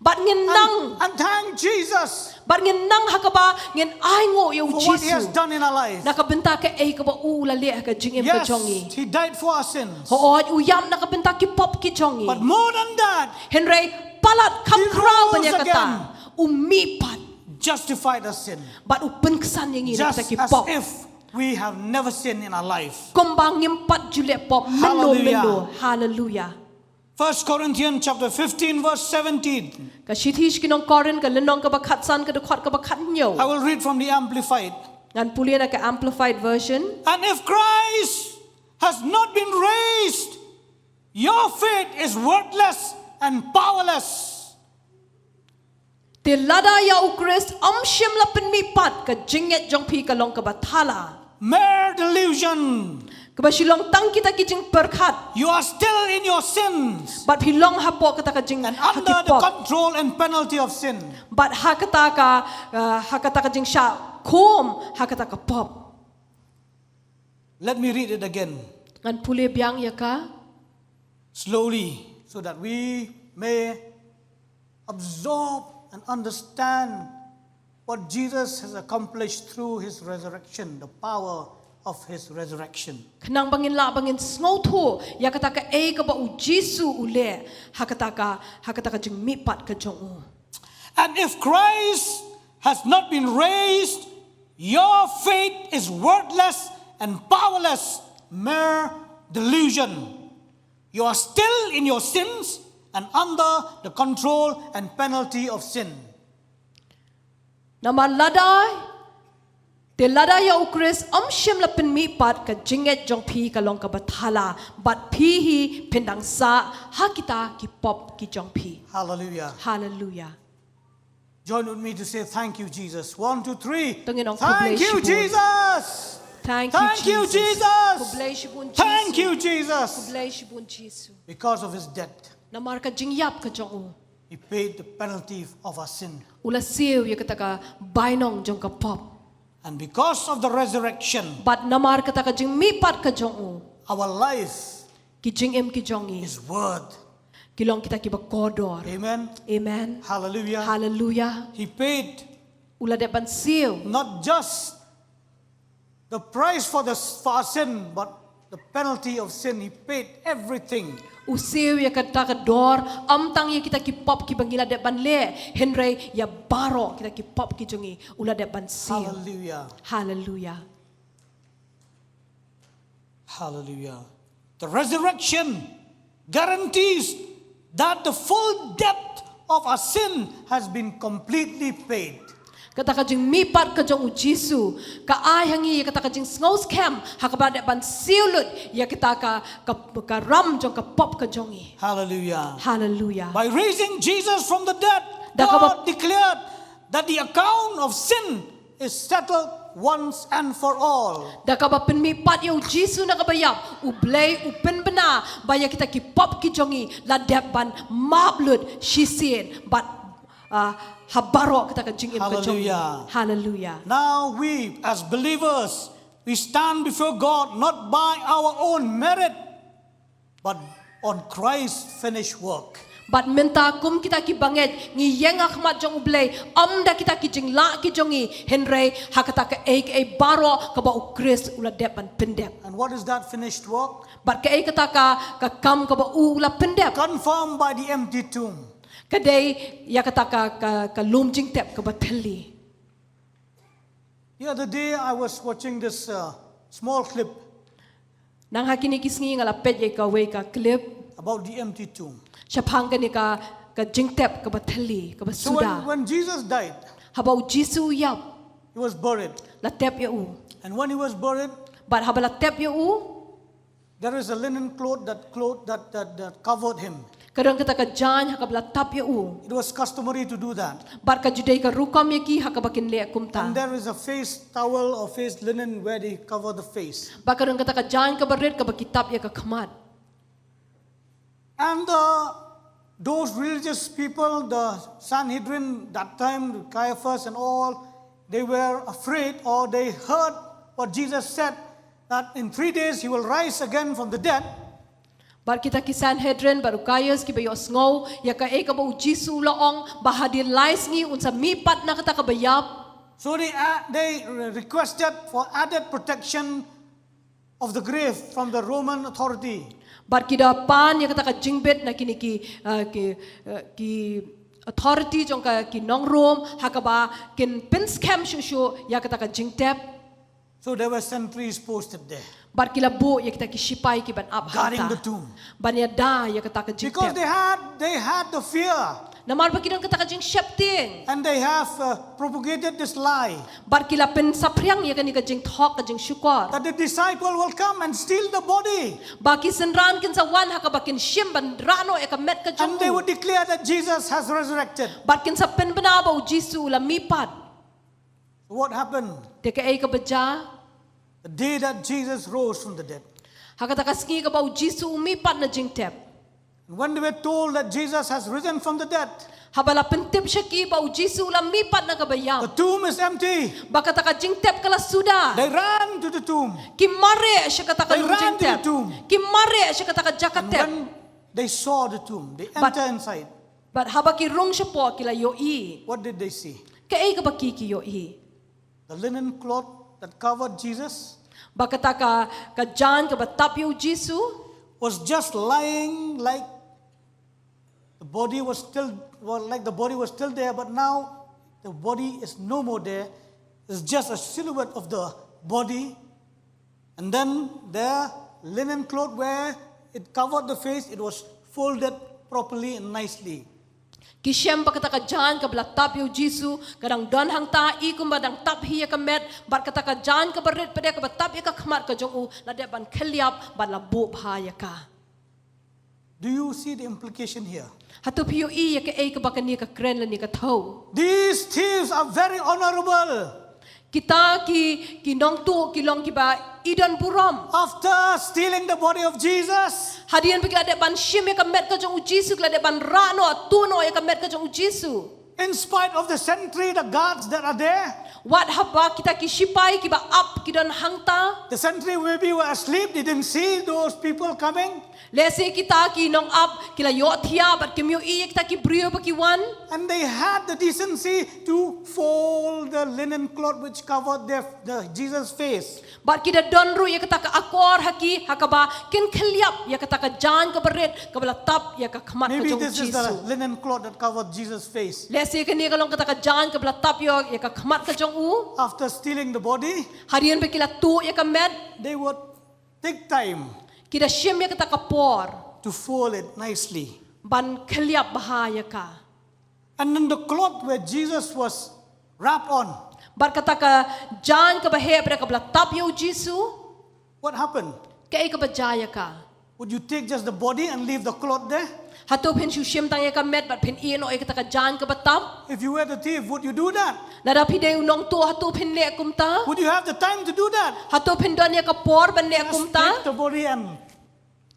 Bad ngin nang, and thank Jesus, bad ngin nang ha kaba ngin ainguh ïa U Jisu, for what he has done in our lives, na ka bynta kaei kaba u la leh ha ka jingim ka jong ngi. Yes, he died for our sins. Hooid, u ïap na ka bynta ki pop ki jong ngi. But more than that, hynrei palat kham khraw ban ïa kata, he rose again, u mihpat, justified our sin, bad u pynksan ïa ngi na kita ki pop, just as if we have never sinned in our life. Kumba ngim pat ju leh pop mynno mynno. Hallelujah. Hallelujah. First Corinthians chapter fifteen, verse seventeen. Ka shithi sha ki nong Korinth ka lynnong kaba khatsan ka dkhot kaba khathynñiew. I will read from the Amplified. Ngan pule na ka Amplified Version. And if Christ has not been raised, your faith is worthless and powerless. Te lada ïa u Khrist ym shym la pynmih pat, ka jingngeit jong phi ka long kaba thala. Mere delusion. Kaba shu long tang kita ki jingpyrkhat. You are still in your sins. Bad phi long hapoh kata ka jing, and ha ki pop. And under the control and penalty of sin. Bad ha kata ka, uh, ha kata ka jingshah khum, ha kata ka pop. Let me read it again. Ngan pule biang ïa ka. Slowly, so that we may absorb and understand what Jesus has accomplished through his resurrection, the power of his resurrection. Khnang ba ngin lah ba ngin sngewthuh ïa kata kaei kaba u Jisu u leh ha kata ka, ha kata ka jingmihpat ka jong u. And if Christ has not been raised, your faith is worthless and powerless, mere delusion. You are still in your sins and under the control and penalty of sin. Namar lada, te lada ïa u Khrist ym shym la pynmih pat, ka jingngeit jong phi ka long kaba thala, bad phi hi phin dang sah ha kita ki pop ki jong phi. Hallelujah. Hallelujah. Join with me to say, "Thank you, Jesus." One, two, three. To ngin ong, "Khublei shibun." Thank you, Jesus. Thank you, Jesus. Khublei shibun, Jesus. Thank you, Jesus. Khublei shibun, Jisu. Because of his death, namar ka jingïap ka jong u, he paid the penalty of our sin. U la siew ïa kata ka bainong jong ka pop. And because of the resurrection, bad namar kata ka jingmihpat ka jong u, our life, ki jingim ki jong ngi, is worth, ki long kita kiba kordor. Amen. Amen. Hallelujah. Hallelujah. He paid, u la dep ban siew, not just the price for the, for our sin, but the penalty of sin. He paid everything. U siew ïa kata ka dor, ym tang ïa kita ki pop kiba ngi la dep ban leh, hynrei ïa baroh kita ki pop ki jong ngi u la dep ban siew. Hallelujah. Hallelujah. Hallelujah. The resurrection guarantees that the full debt of our sin has been completely paid. Kata ka jingmihpat ka jong u Jisu ka ai ha ngi kata ka jingsngewskhem ha kaba dep ban siew lut ïa kata ka, ka, ka ram jong ka pop ka jong ngi. Hallelujah. Hallelujah. By raising Jesus from the dead, da kaba, God declared that the account of sin is settled once and for all. Da kaba pynmihpat ïa u Jisu na kaba ïap, u Blei u pynbna ba ïa kita ki pop ki jong ngi la dep ban map lut shisien bad, ah, ha baroh kata ka jingim ka jong ngi. Hallelujah. Hallelujah. Now we as believers, we stand before God not by our own merit, but on Christ's finished work. Bad mynta kum kita ki bangeit ngi ïeng ha khmat jong u Blei ym da kita ki jinglah ki jong ngi, hynrei ha kata kaei kaei baroh kaba u Khrist u la dep ban pyndep. And what is that finished work? Bad kaei kata ka, ka kam kaba u la pyndep? Confirmed by the empty tomb. Ka dei ïa kata ka, ka, ka lum jingtep kaba thylli. The other day I was watching this, uh, small clip. Nang ha kine ki sngi nga la peit ïa kawei ka clip. About the empty tomb. Shaphang kane ka, ka jingtep kaba thylli, kaba suda. So when, when Jesus died, haba u Jisu u ïap, he was buried. La tep ïa u. And when he was buried, bad haba la tep ïa u, there is a linen cloth that cloth that, that, that covered him. Ka don kata ka jaiñ ha kaba la tap ïa u. It was customary to do that. Bad ka ju dei ka rukom ïa ki ha kaba kin leh kumta. And there is a face towel or face linen where they cover the face. Bad ka don kata ka jaiñ kaba rit kaba ki tap ïa ka khmat. And the, those religious people, the Sanhedrin, that time, Caiaphas and all, they were afraid, or they heard what Jesus said, that in three days he will rise again from the dead. Bad kita ki Sanhedrin bad u Kaiaphas kiba ïohsngew ïa kaei kaba u Jisu u la ong ba hadien lai sngi un sa mihpat na kata kaba ïap. So they, uh, they requested for added protection of the grave from the Roman authority. Bad ki da pan ïa kata ka jingbit na kine ki, uh, ki, uh, ki authority jong ka ki nong Rom ha kaba kin pynskhem shuh shuh ïa kata ka jingtep. So there were sentries posted there, Bad ki la buh ïa kita ki shipai ki ban ap guarding hangta. The tomb. Ban ïada ïa kata ka jingtep. Because they had, they had the fear. Namar ba ki don kata ka jingsheptieng. And they have uh, propagated this lie Bad ki la pynsaphriang ïa kane ka jingthok ka jingshukor. That the disciple will come and steal the body. Ba ki synran kin sa wan ha kaba kin shim ban rah noh ïa ka met ka jong And they u. Would declare that Jesus has resurrected. Bad kin sa pynbna ba u Jisu u la mihpat. What happened? Te kaei kaba jia? The day that Jesus rose from the dead. Ha kata ka sngi kaba u Jisu u mihpat na jingtep. And when they were told that Jesus has risen from the dead, Haba la pyntip sha ki ba u Jisu u la mihpat na kaba ïap. The tomb is empty. Ba kata ka jingtep ka la suda. They ran to the tomb. Ki mareh sha kata ka They lum ran to the jingtep. Tomb. Ki mareh sha kata ka jaka And tep. When they saw the tomb, they But- enter inside. Bad haba ki rung shapoh ki la ïohi. What did they see? Kaei kaba ki ki ïohi? The linen cloth that covered Jesus. Ba kata ka, ka jaiñ kaba tap ïa u Jisu. Was just lying like the body was still, well, like the body was still there, but now the body is no more there. It's just a silhouette of the body. And then the linen cloth where it covered the face, it was folded properly and nicely. Ki shem ba kata ka jaiñ kaba la tap ïa u Jisu, ka dang don hangta i kumba dang tap hi ïa ka met, bad kata ka jaiñ kaba rit pat de kaba tap ïa ka khmat ka jong u, la dep ban khylliap, bad la buh bha ïa ka. Do you see the implication here? Hato phi ïohi ïa kaei kaba kane ka kren lane ka thew? These thieves are very honorable. Kita ki, ki nongtuh, ki long kiba i don burom. After stealing the body of Jesus, Hadien ba ki la dep ban shim ïa ka met ka jong u Jisu, ki la dep ban rah noh, tuh noh ïa ka met ka jong u Jisu. In spite of the sentry, the guards that are there, Wat haba kita ki shipai kiba ap ki don hangta. The sentry maybe were asleep, they didn't see those people coming. Lehse kita ki nongap ki la ïohthiah bad kim ïohi ïa kita ki briew ba ki wan. And they had the decency to fold the linen cloth which covered their, the Jesus' face. Bad ki da don ruh ïa kata ka akor ha ki, ha kaba kin khylliap ïa kata ka jaiñ kaba rit kaba la tap ïa ka khmat ka Maybe jong u this is the Jisu. Linen cloth that covered Jesus' face. Lehse kane ka long kata ka jaiñ kaba la tap ïa, ïa ka khmat ka jong u. After stealing the body, Hadien ba ki la tuh ïa ka met, they would take time ki da shim ïa kata ka por to fold it nicely. ban khylliap bha ïa ka. And then the cloth where Jesus was wrapped on, Bad kata ka jaiñ kaba heh bad kaba la tap ïa u Jisu. What happened? Kaei kaba jia ïa ka? Would you take just the body and leave the cloth there? Hato phin shu shim tang ïa ka met bad phin ïeh noh ïa kata ka jaiñ kaba tap? If you were the thief, would you do that? Lada phi dei u nongtuh hato phin leh kumta? Would you have the time to do that? Hato phin don ïa ka por ban leh Just kumta? Take the body and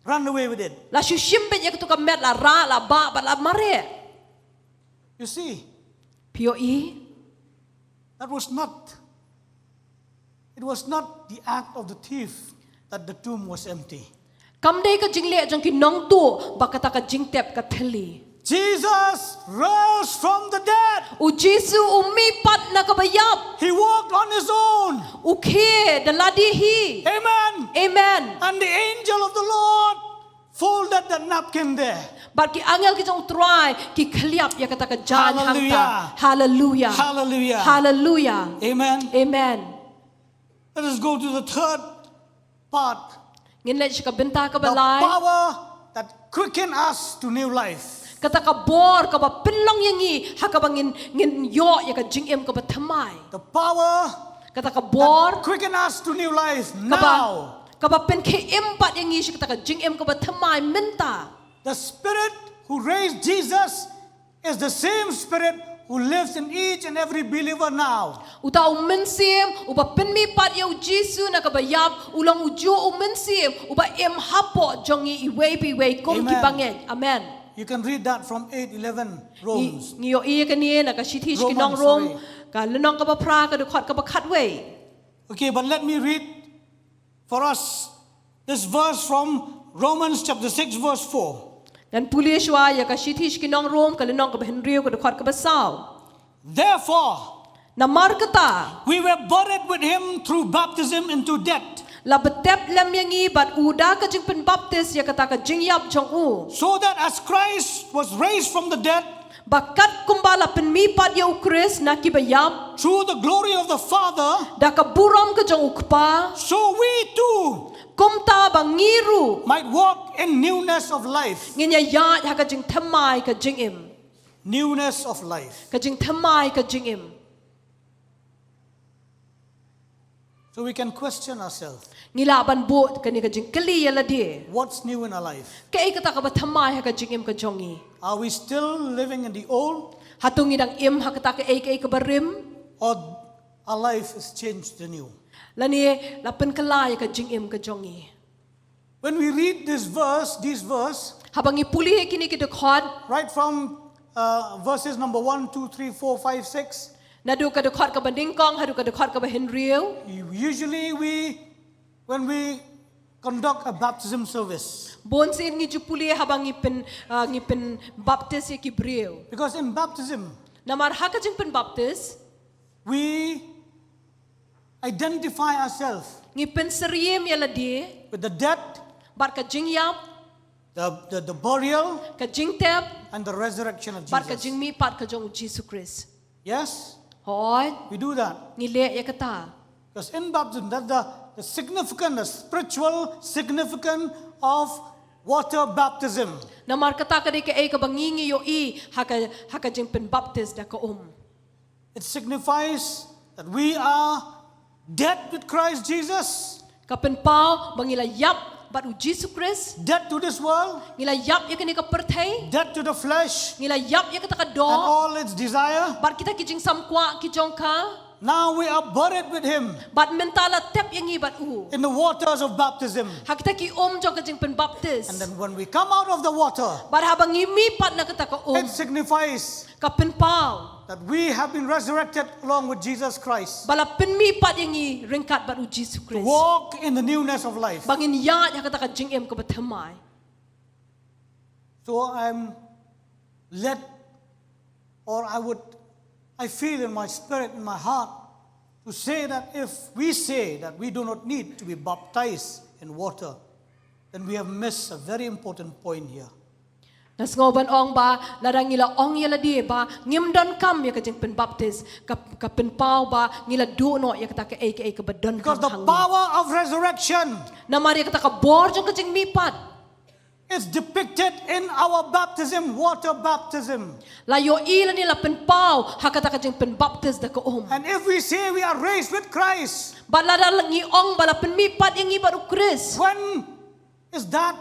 run away with it. La shu shim beit ïa katu ka met, la rah, la bah bad la mareh. You see, Phi ïohi? That was not, it was not the act of the thief that the tomb was empty. Kam dei ka jingleh jong ki nongtuh ba kata ka jingtep ka thylli. Jesus rose from the dead. U Jisu u mihpat na kaba ïap. He walked on his own. U khie da lade hi. Amen. Amen. And the angel of the Lord folded the napkin there. Bad ki angel ki jong u Trai ki khylliap ïa kata ka jaiñ hangta. Hallelujah. Hallelujah. Hallelujah. Amen. Amen. Let us go to the third part. Ngin leit sha ka bynta kaba The lai. Power that quicken us to new life. Kata ka bor kaba pynlong ïa ngi ha kaba ngin, ngin ïoh ïa ka jingim kaba thymmai. The power Kata ka bor that quicken us to new life kaba, now. Kaba pynkhie im pat ïa ngi sha kata ka jingim kaba thymmai mynta. The Spirit who raised Jesus is the same Spirit who lives in each and every believer now. Uta u Mynsiem uba pynmihpat ïa u Jisu na kaba ïap u long ujuh u Mynsiem uba im hapoh jong ngi iwei pa iwei kum ki bangeit. Amen. You can read that from eight eleven Ngi, Romans. Ngi ïohi ïa kane na ka shithi sha ki Romans, nong Rom, sorry. Ka lynnong kaba phra, ka dkhot kaba khatwei. Okay, but let me read for us this verse from Romans chapter six, verse four. Ngan pule shuwa ïa ka shithi sha ki nong Rom, ka lynnong kaba hynriew, ka dkhot kaba saw. Therefore, Namar kata, we were buried with him through baptism into death, la btep lem ïa ngi bad u da ka jingpynbaptis ïa kata ka jingïap jong u. so that as Christ was raised from the dead Ba katkum ba la pynmihpat ïa u Khrist na kiba ïap, through the glory of the Father, da ka burom ka jong u Kpa, so we too, kumta ba ngi ruh, might walk in newness of life. Ngin ïa ïaid ha ka jingthymmai ka jingim. Newness of life. Ka jingthymmai ka jingim. So we can question ourselves. Ngi lah ban bud kane ka jingkylli ïa lade. What's new in our life? Kaei kata kaba thymmai ha ka jingim ka jong ngi? Are we still living in the old? Hato ngi dang im ha kata kaei kaei kaba rim? Or our life is changed anew? Lane la pynkylla ïa ka jingim ka jong ngi. When we read this verse, these verse, haba ngi pule kine ki dkhot, right from uh, verses number one, two, three, four, five, six, naduh ka dkhot kaba nyngkong haduh ka dkhot kaba hynriew. Usually we, when we conduct a baptism service, bun sien ngi ju pule haba ngi pyn, uh, ngi pynbaptis ïa ki briew. Because in baptism, namar ha ka jingpynbaptis, we identify ourselves, ngi pynsyriem ïa lade, with the death, bad ka jingïap, the, the, the burial, ka jingtep, and the resurrection of Jesus, bad ka jingmihpat ka jong u Jisu Khrist. Yes? Hooid. We do that. Ngi leh ïa kata. Because in baptism, that the, the significant, the spiritual significance of water baptism. Namar kata ka dei kaei kaba ngi ngi ïohi ha ka, ha ka jingpynbaptis da ka um. It signifies that we are dead with Christ Jesus. Ka pynpaw ba ngi la ïap bad u Jisu Khrist. Dead to this world. Ngi la ïap ïa kane ka pyrthei. Dead to the flesh. Ngi la ïap ïa kata ka doh. And all its desire. Bad kita ki jingsam kwah ki jong ka. Now we are buried with him. Bad mynta la tep ïa ngi bad u. In the waters of baptism. Ha kita ki um jong ka jingpynbaptis. And then when we come out of the water, bad haba ngi mihpat na kata ka um, it signifies, ka pynpaw, that we have been resurrected along with Jesus Christ. Ba la pynmihpat ïa ngi ryngkat bad u Jisu Khrist. To walk in the newness of life. Ba ngin ïaid ha kata ka jingim kaba thymmai. So I'm led, or I would, I feel in my spirit, in my heart, to say that if we say that we do not need to be baptized in water, then we have missed a very important point here. Nga sngew ban ong ba lada ngi la ong ïa lade ba ngim donkam ïa ka jingpynbaptis, ka, ka pynpaw ba ngi la duh noh ïa kata kaei kaei kaba donkam. Because the power of resurrection, namar ïa kata ka bor jong ka jingmihpat, it's depicted in our baptism, water baptism. La ïohi lane la pynpaw ha kata ka jingpynbaptis da ka um. And if we say we are raised with Christ, bad lada ngi ong ba la pynmihpat ïa ngi bad u Khrist, when is that,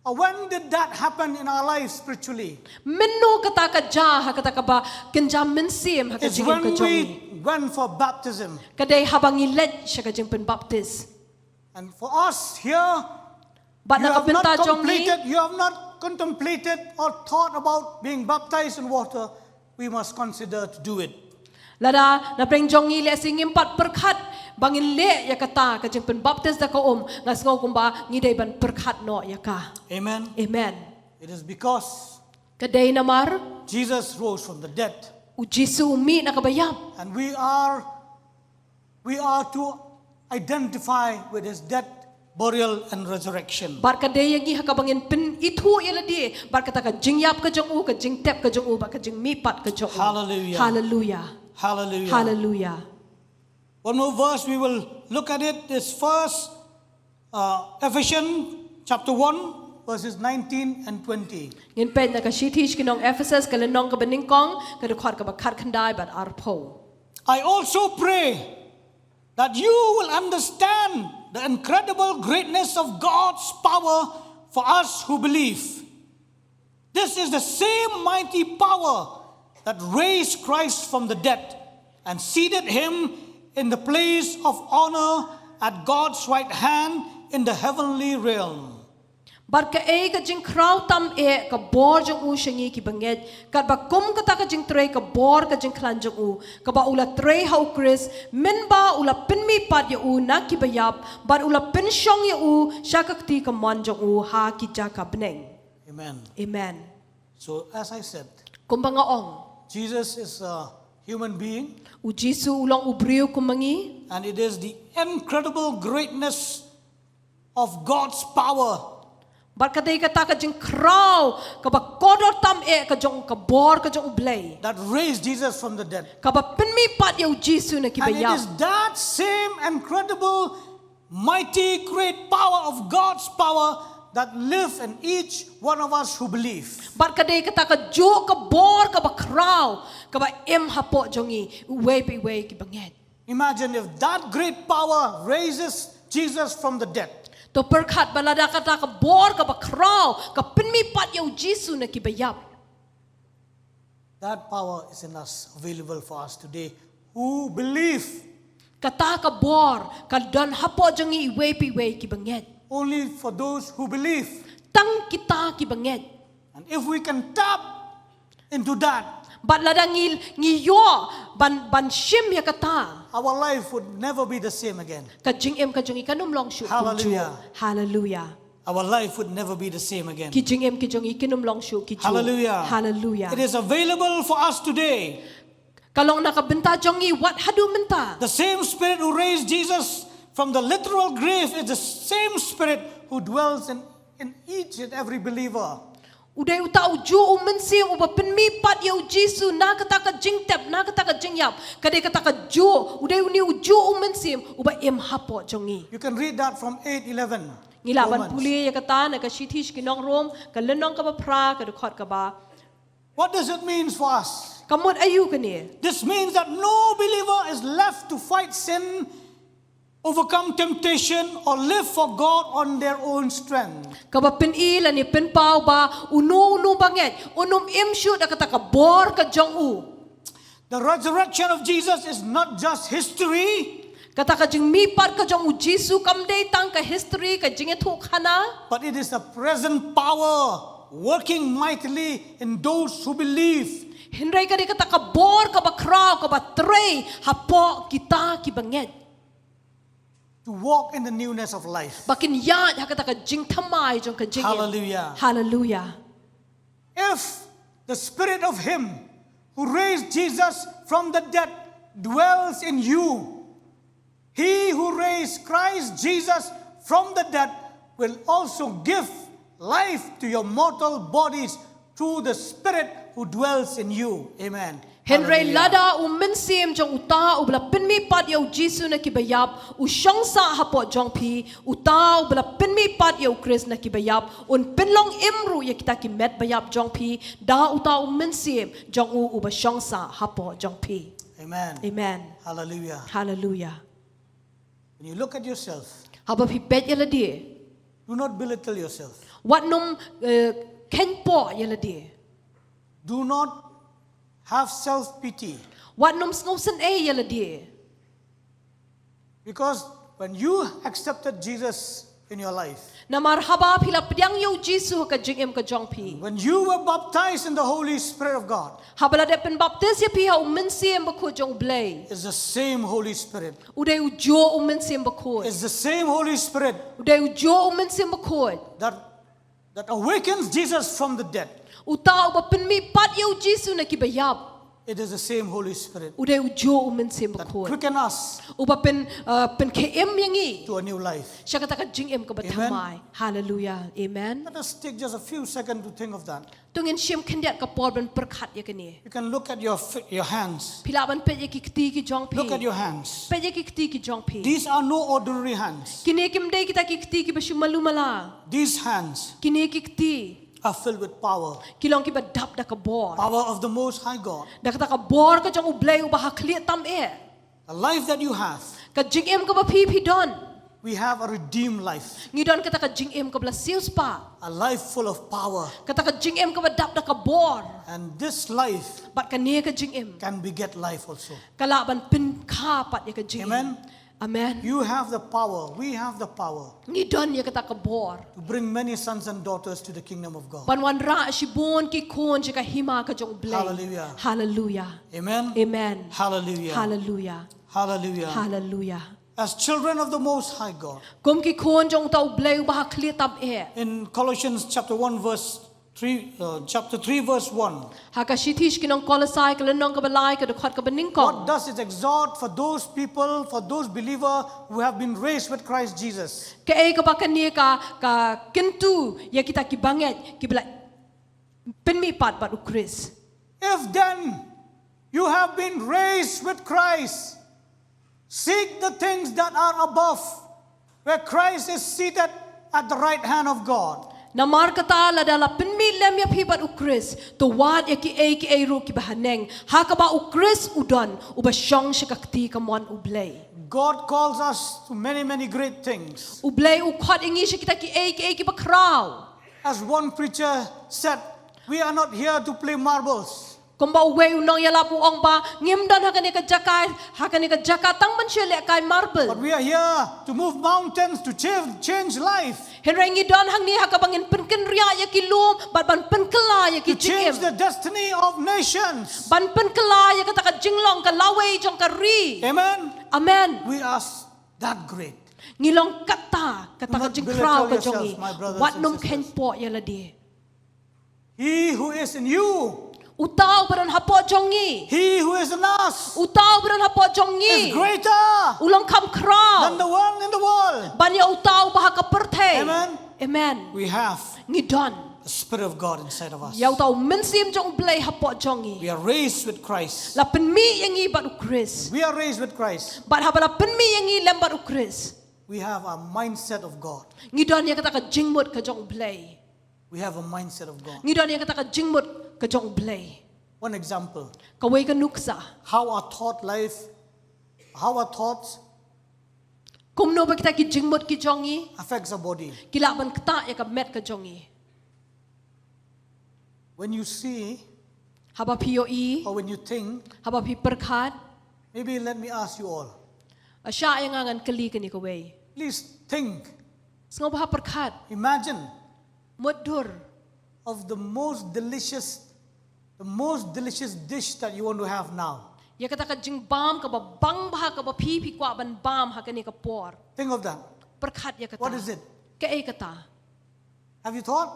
or when did that happen in our life spiritually? Mynno kata ka jia ha kata kaba kynja mynsiem ha ka jingim ka jong ngi. It's when we went for baptism. Ka dei haba ngi leit sha ka jingpynbaptis. And for us here, bad na ka bynta jong ngi, you have not contemplated or thought about being baptized in water. We must consider to do it. Lada na pdeng jong ngi lehse ngim pat pyrkhat ba ngin leh ïa kata ka jingpynbaptis da ka um, nga sngew kumba ngi dei ban pyrkhat noh ïa ka. Amen. Amen. It is because, ka dei namar, Jesus rose from the dead. U Jisu u mih na kaba ïap. And we are We are to identify with his death, burial, and resurrection. Bad ka dei ïa ngi ha kaba ngin pynithuh ïa lade bad kata ka jingïap ka jong u, ka jingtep ka jong u, bad ka jingmihpat ka jong u. Hallelujah. Hallelujah. Hallelujah. Hallelujah. One more verse we will look at it, is First uh, Ephesians chapter one, verses nineteen and twenty. Ngin peit na ka shithi sha ki nong Ephesus, ka lynnong kaba nyngkong, ka dkhot kaba khatkhyndai bad arphew. I also pray that you will understand the incredible greatness of God's power for us who believe. This is the same mighty power that raised Christ from the dead and seated him in the place of honor at God's right hand in the heavenly realm. Bad kaei ka jingkhraw tam eh ka bor jong u sha ngi ki bangeit, katba kum kata ka jingtrei ka bor ka jingkhlaiñ jong u, kaba u la trei ha u Khrist, mynba u la pynmihpat ïa u na ki baïap, bad u la pynshong ïa u sha ka kti kamon jong u ha ki jaka bneng. Amen. Amen. So, as I said, kumba nga ong, Jesus is a human being. U Jisu u long u briew kum ma ngi. And it is the incredible greatness of God's power Bad ka dei kata ka jingkhraw kaba kordor tam eh ka jong ka bor ka jong U Blei, that raised Jesus from the dead. Kaba pynmih pat ïa U Jisu na ki ba ïap. And it is that same incredible, mighty, great power of God's power that live in each one of us who believe. Bad ka dei kata ka juh ka bor kaba khraw kaba im hapoh jong ngi uwei pa uwei ki bangeit. Imagine if that great power raises Jesus from the dead. To pyrkhat ba lada kata ka bor kaba khraw ka pynmih pat ïa U Jisu na ki ba ïap. That power is in us, available for us today, who believe. Kata ka bor ka don hapoh jong ngi uwei pa uwei ki bangeit. Only for those who believe. Tang kita ki bangeit. And if we can tap into that, bad lada ngi, ngi ïoh ban, ban shim ïa kata, our life would never be the same again. Ka jingim ka jong ngi kan ym long shuh kumjuh. Hallelujah. Hallelujah. Our life would never be the same again. Ki jingim ki jong ngi kin ym long shuh kumjuh. Hallelujah. Hallelujah. It is available for us today. Ka long na ka bynta jong ngi wat haduh mynta. The same Spirit who raised Jesus from the literal grave is the same Spirit who dwells in, in each and every believer. U dei uta u juh u mynsiem uba pynmih pat ïa U Jisu na kata ka jingtep, na kata ka jingïap. Ka dei kata ka juh, u dei une u juh u mynsiem uba im hapoh jong ngi. You can read that from eight eleven. Ngi lah ban pule ïa kata na ka shithi sha ki nong Rom, ka lynnong kaba phra, ka dkhot kaba. What does it mean for us? Ka mut aïu kane? This means that no believer is left to fight sin, overcome temptation, or live for God on their own strength. Kaba pyni lane pynpaw ba uno uno bangeit un ym im shuh da kata ka bor ka jong u. The resurrection of Jesus is not just history. Kata ka jingmihpat ka jong U Jisu kam dei tang ka history, ka jingïathuhkhana. But it is a present power working mightily in those who believe. Hynrei ka dei kata ka bor kaba khraw kaba trei hapoh kita ki bangeit. To walk in the newness of life. Ba kin ïaid ha kata ka jingthymmai jong ka jingim. Hallelujah. Hallelujah. If the Spirit of Him who raised Jesus from the dead dwells in you, He who raised Christ Jesus from the dead will also give life to your mortal bodies through the Spirit who dwells in you. Amen. Hynrei lada u mynsiem jong uta uba la pynmih pat ïa U Jisu na ki ba ïap u shong sah hapoh jong phi, uta uba la pynmih pat ïa U Khrist na ki ba ïap un pynlong im ruh ïa kita ki met ba ïap jong phi da uta u mynsiem jong u uba shong sah hapoh jong phi. Amen. Amen. Hallelujah. Hallelujah. When you look at yourself, haba phi peit ïa lade, do not belittle yourself. Wat nym, eh, kheiñ poh ïa lade. Do not have self pity. Wat nym sngewsynei ïa lade. Because when you accepted Jesus in your life, namar haba phi la pdiang ïa U Jisu ha ka jingim ka jong phi, when you were baptized in the Holy Spirit of God, haba la dep pynbaptis ïa phi ha u Mynsiem Bakhuid jong U Blei, it's the same Holy Spirit. U dei u juh u Mynsiem Bakhuid. It's the same Holy Spirit. U dei u juh u Mynsiem Bakhuid. That, that awakens Jesus from the dead. Uta uba pynmih pat ïa U Jisu na ki ba ïap. It is the same Holy Spirit. U dei u juh u Mynsiem Bakhuid. That quicken us. Uba pyn, uh, pynkhie im ïa ngi. To a new life. Sha kata ka jingim kaba thymmai. Amen. Hallelujah. Amen. Let us take just a few seconds to think of that. To ngin shim khyndiat ka por ban pyrkhat ïa kane. You can look at your fi-, your hands. Phi lah ban peit ïa ki kti ki jong phi. Look at your hands. Peit ïa ki kti ki jong phi. These are no ordinary hands. Kine kim dei kita ki kti kiba shu malu mala. These hands, kine ki kti, are filled with power. Ki long kiba dap da ka bor. Power of the Most High God. Da kata ka bor ka jong U Blei uba ha khlieh tam eh. The life that you have, ka jingim kaba phi phi don. We have a redeemed life. Ngi don kata ka jingim kaba la siewspah. A life full of power. Kata ka jingim kaba dap da ka bor. And this life, bad kane ka jingim, can beget life also. Ka lah ban pynkha pat ïa ka jingim. Amen. Amen. You have the power. We have the power. Ngi don ïa kata ka bor. To bring many sons and daughters to the kingdom of God. Ban wanrah shibun ki khun sha ka hima ka jong U Blei. Hallelujah. Hallelujah. Amen. Amen. Hallelujah. Hallelujah. Hallelujah. Hallelujah. As children of the Most High God. Kum ki khun jong uta U Blei uba ha khlieh tam eh. In Colossians chapter one verse Three, uh, chapter three, verse one. Ha ka shithi sha ki nong Kolosai, ka lynnong kaba lai, ka dkhot kaba nyngkong. What does it exhort for those people, for those believers who have been raised with Christ Jesus? Kaei kaba kane ka, ka kyntu ïa kita ki bangeit, kiba la pynmih pat bad u Khrist. If then you have been raised with Christ, seek the things that are above, where Christ is seated at the right hand of God. Namar kata, lada la pynmih lem ïa phi bad u Khrist, to wad ïa kiei kiei ruh kiba haneng, ha kaba u Khrist u don, uba shong sha ka kti kamon u Blei. God calls us to many, many great things. U Blei u khot ïa ngi sha kita kiei kiei kiba khraw. As one preacher said, "We are not here to play marbles." Kumba uwei u nongïalap u ong ba, ngim don ha kane ka jaka, ha kane ka jaka tang ban shu lehkai marble. But we are here to move mountains, to change, change life. Hynrei ngi don hangne ha kaba ngin pynkynriah ïa ki lum, bad ban pynkylla ïa ki jingim. To change the destiny of nations. Ban pynkylla ïa kata ka jinglong ka lawei jong ka ri. Amen. Amen. We are s-, that great. Ngi long kata, kata ka jingkhraw ka jong ngi. Do not belittle yourself, my brothers and sisters. Wat nym khein poh ïa lade. He who is in you. Uta uba don hapoh jong ngi. He who is in us. Uta uba don hapoh jong ngi. Is greater. U long kham khraw. Than the one in the world. Ban ïa uta uba ha ka pyrthei. Amen. Amen. We have. Ngi don. The Spirit of God inside of us. Ïa uta u Mynsiem jong u Blei hapoh jong ngi. We are raised with Christ. La pynmih ïa ngi bad u Khrist. We are raised with Christ. Bad haba la pynmih ïa ngi lem bad u Khrist. We have a mindset of God. Ngi don ïa kata ka jingmut ka jong u Blei. We have a mindset of God. Ngi don ïa kata ka jingmut ka jong u Blei. One example. Kawei ka nuksa. How our thought life, how our thoughts. Kumno ba kita ki jingmut ki jong ngi. Affects our body. Ki lah ban ktah ïa ka met ka jong ngi. When you see, haba phi ïohi, or when you think, haba phi pyrkhat, maybe let me ask you all. Shah ïa nga ngan kylli kane kawei. Please think. Sngewbha pyrkhat. Imagine. Mutdur. Of the most delicious, the most delicious dish that you want to have now. Ïa kata ka jingbam kaba bang bha kaba phi phi kwah ban bam ha kane ka por. Think of that. Pyrkhat ïa kata. What is it? Kaei kata? Have you thought?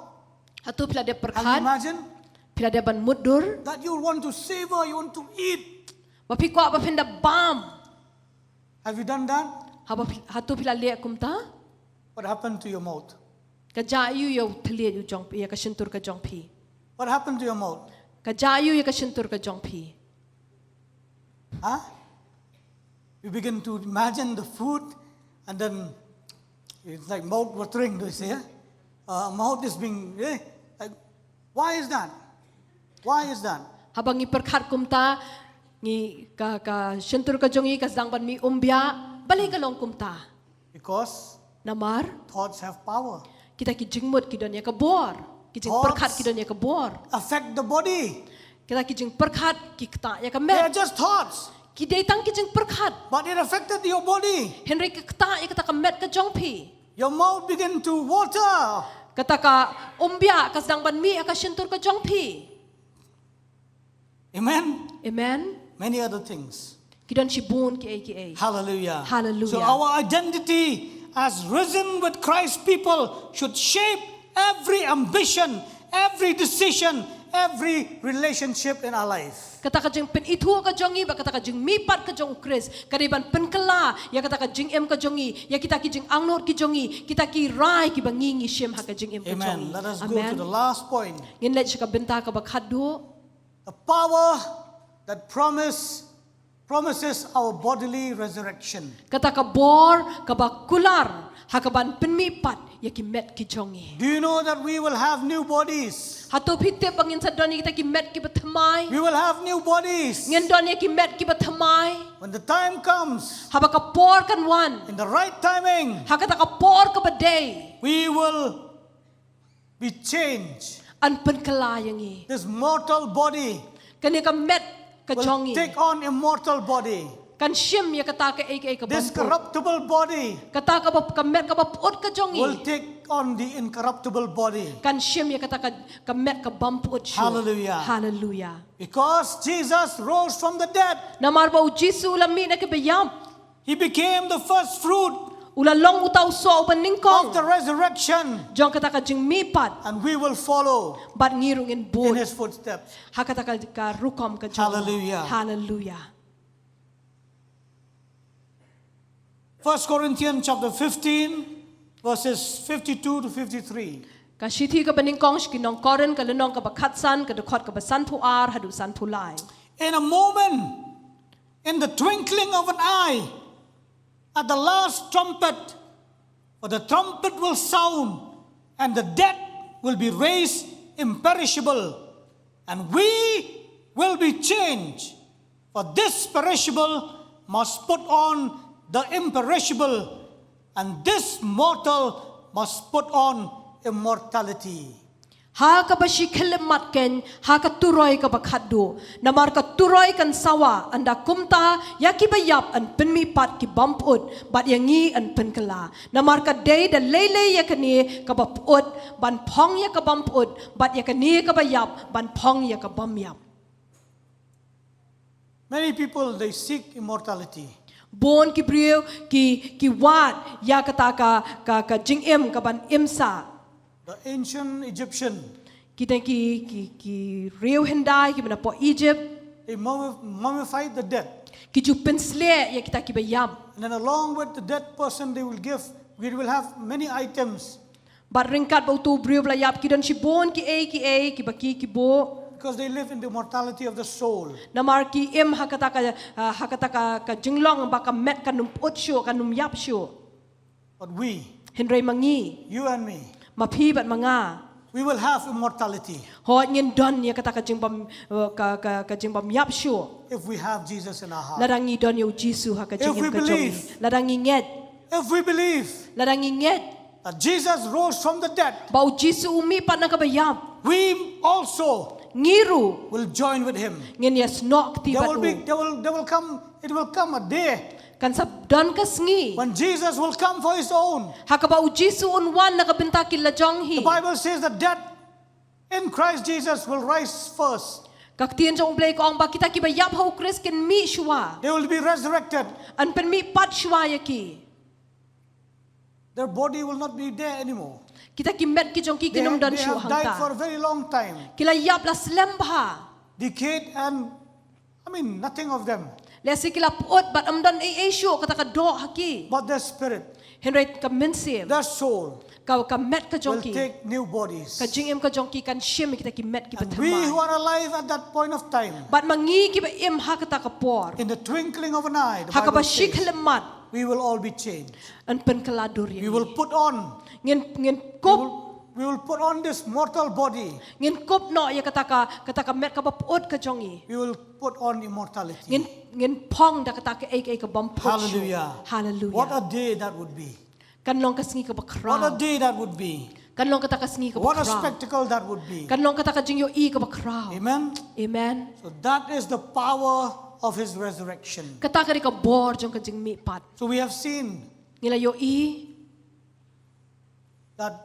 Hato phi la dep pyrkhat? Have you imagined? Phi la dep ban mutdur? That you want to savor, you want to eat. Ba phi kwah ba phin da bam. Have you done that? Haba phi, hato phi la leh kumta? What happened to your mouth? Ka jia aiu ïa u thylliej u jong phi, ïa ka shyntur ka jong phi? What happened to your mouth? Ka jia aiu ïa ka shyntur ka jong phi? Huh? You begin to imagine the food, and then it's like mouth watering, they say, eh? Uh, mouth is being, eh? Like, why is that? Why is that? Haba ngi pyrkhat kumta, ngi ka, ka shyntur ka jong ngi ka sdang ban mih umbiah, balei ka long kumta? Because, namar, thoughts have power. Kita ki jingmut ki don ïa ka bor. Ki jingpyrkhat ki don ïa ka bor. Thoughts affect the body. Kita ki jingpyrkhat ki ktah ïa ka met. They are just thoughts. Ki dei tang ki jingpyrkhat. But it affected your body. Hynrei ka ktah ïa kata ka met ka jong phi. Your mouth begin to water. Kata ka umbiah ka sdang ban mih ha ka shyntur ka jong phi. Amen. Amen. Many other things. Ki don shibun kiei kiei. Hallelujah. Hallelujah. So our identity as risen with Christ people should shape every ambition, every decision, every relationship in our life. Kata ka jingpynithuh ka jong ngi bad kata ka jingmihpat ka jong u Khrist ka dei ban pynkylla ïa kata ka jingim ka jong ngi, ïa kita ki jingangnud ki jong ngi, kita ki rai kiba ngi ngi shim ha ka jingim ka jong ngi. Amen. Let us go to the last point. Ngin leit sha ka bynta kaba khatduh. The power that promise, promises our bodily resurrection. Kata ka bor kaba kular ha kaban pynmihpat ïa ki met ki jong ngi. Do you know that we will have new bodies? Hato phi tip ba ngin sa don ïa kita ki met kiba thymmai? We will have new bodies. Ngin don ïa ki met kiba thymmai. When the time comes, haba ka por kan wan, in the right timing, ha kata ka por kaba dei, we will be changed. Yn pynkylla ïa ngi. This mortal body, kane ka met ka jong ngi, will take on immortal body. Kan shim ïa kata kaei kaei ka bym pud. This corruptible body, kata kaba, ka met kaba pud ka jong ngi, will take on the incorruptible body. Kan shim ïa kata ka, ka met ka bym pud shuh. Hallelujah. Hallelujah. Because Jesus rose from the dead. Namar ba u Jisu u la mih na kiba ïap. He became the first fruit. U la long uta u soh uba nyngkong. Of the resurrection. Jong kata ka jingmihpat. And we will follow Bad ngi ruh ngin in bud. His footsteps. Ha kata ka, ka rukom ka jong. Hallelujah. Hallelujah. First Corinthians chapter fifteen, verses fifty-two to fifty-three. Ka shithi kaba nyngkong sha ki nong Korinth ka lynnong kaba khatsan ka dkhot kaba sanphew ar haduh sanphew lai. In a moment, in the twinkling of an eye, at the last trumpet, for the trumpet will sound, and the dead will be raised imperishable, and we will be changed. For this perishable must put on the imperishable, and this mortal must put on immortality. Ha kaba shi khyllipmat keiñ, ha ka turoi kaba khatduh. Namar ka turoi kan sawa, ynda kumta, ïa kiba ïap yn pynmihpat ki bym pyut, bad ïa ngi yn pynkylla. Namar ka dei da lei lei ïa kane kaba pyut, ban phong ïa ka bym pyut, bad ïa kane kaba ïap, ban phong ïa ka bym ïap. Many people, they seek immortality. Bun ki briew ki, ki wad ïa kata ka, ka, ka jingim ka ban im sah. The ancient Egyptian, Kita ki, ki, ki riew hyndai kiba napoh Egypt. They mummi- mummified the dead. Ki ju pynsleh ïa kita kiba ïap. And then along with the dead person, they will give, we will have many items. Bad ryngkat bad utu u briew ba la ïap ki don shibun kiei kiei kiba ki, ki buh. Because they live in the mortality of the soul. Namar ki im ha kata ka, ah, ha kata ka, ka jinglong ba ka met kan ym pyut shuh, kan ym ïap shuh. But we, Hynrei ma ngi, you and me, ma phi bad ma nga, we will have immortality hooid ngin don ïa kata ka jingbym, eh, ka, ka, ka jingbym ïap shuh. If we have Jesus in our heart. Lada ngi don ïa u Jisu ha ka If we jingim ka jong ngi. Believe. Lada ngi ngeit. If we believe Lada ngi ngeit. That Jesus rose from the dead. Ba u Jisu u mihpat na kaba ïap. We also Ngi ruh. Will join with him. Ngin ïa snoh kti bad u. There will be, there will, there will come, it will come a day. Kan sa don ka sngi. When Jesus will come for his own. Ha kaba u Jisu un wan na ka bynta ki la jong hi. The Bible says that death in Christ Jesus will rise first. Ka ktien jong u Blei ka ong ba kita kiba ïap ha u Khrist kin mih shuwa. They will be resurrected. Yn pynmihpat shuwa ïa ki. Their body will not be there anymore. Kita ki met ki jong ki kin ym don shuh hangta. They have died for a very long time. Ki la ïap la slem bha. Decayed and, I mean, nothing of them. Lehse ki la pyut bad ym don ei ei shuh kata ka doh ha ki. But their spirit. Hynrei ka mynsiem. Their soul. Ka, ka met ka jong ki. Will take new bodies. Ka jingim ka jong ki kan shim kita ki met kiba thymmai. And we who are alive at that point of time. Bad ma ngi kiba im ha kata ka por. In the twinkling of an eye, the Ha kaba Bible says, shikhyllipmat. We will all be changed. Yn pynkylla dur ïa ngi. We will put on. Ngin, ngin We kup. Will, we will put on this mortal body. Ngin kup noh ïa kata ka, kata ka met kaba pyut ka jong ngi. We will put on immortality. Ngin, ngin phong da kata kaei kaei ka bym pyut shuh. Hallelujah. Hallelujah. What a day that would be. Kan long ka sngi kaba khraw. What a day that would be. Kan long kata ka sngi kaba khraw. What a spectacle that would be. Kan long kata ka jingïohi kaba khraw. Amen. Amen. So that is the power of his resurrection. Kata ka dei ka bor jong ka jingmihpat. So we have seen. Ngi la ïohi. That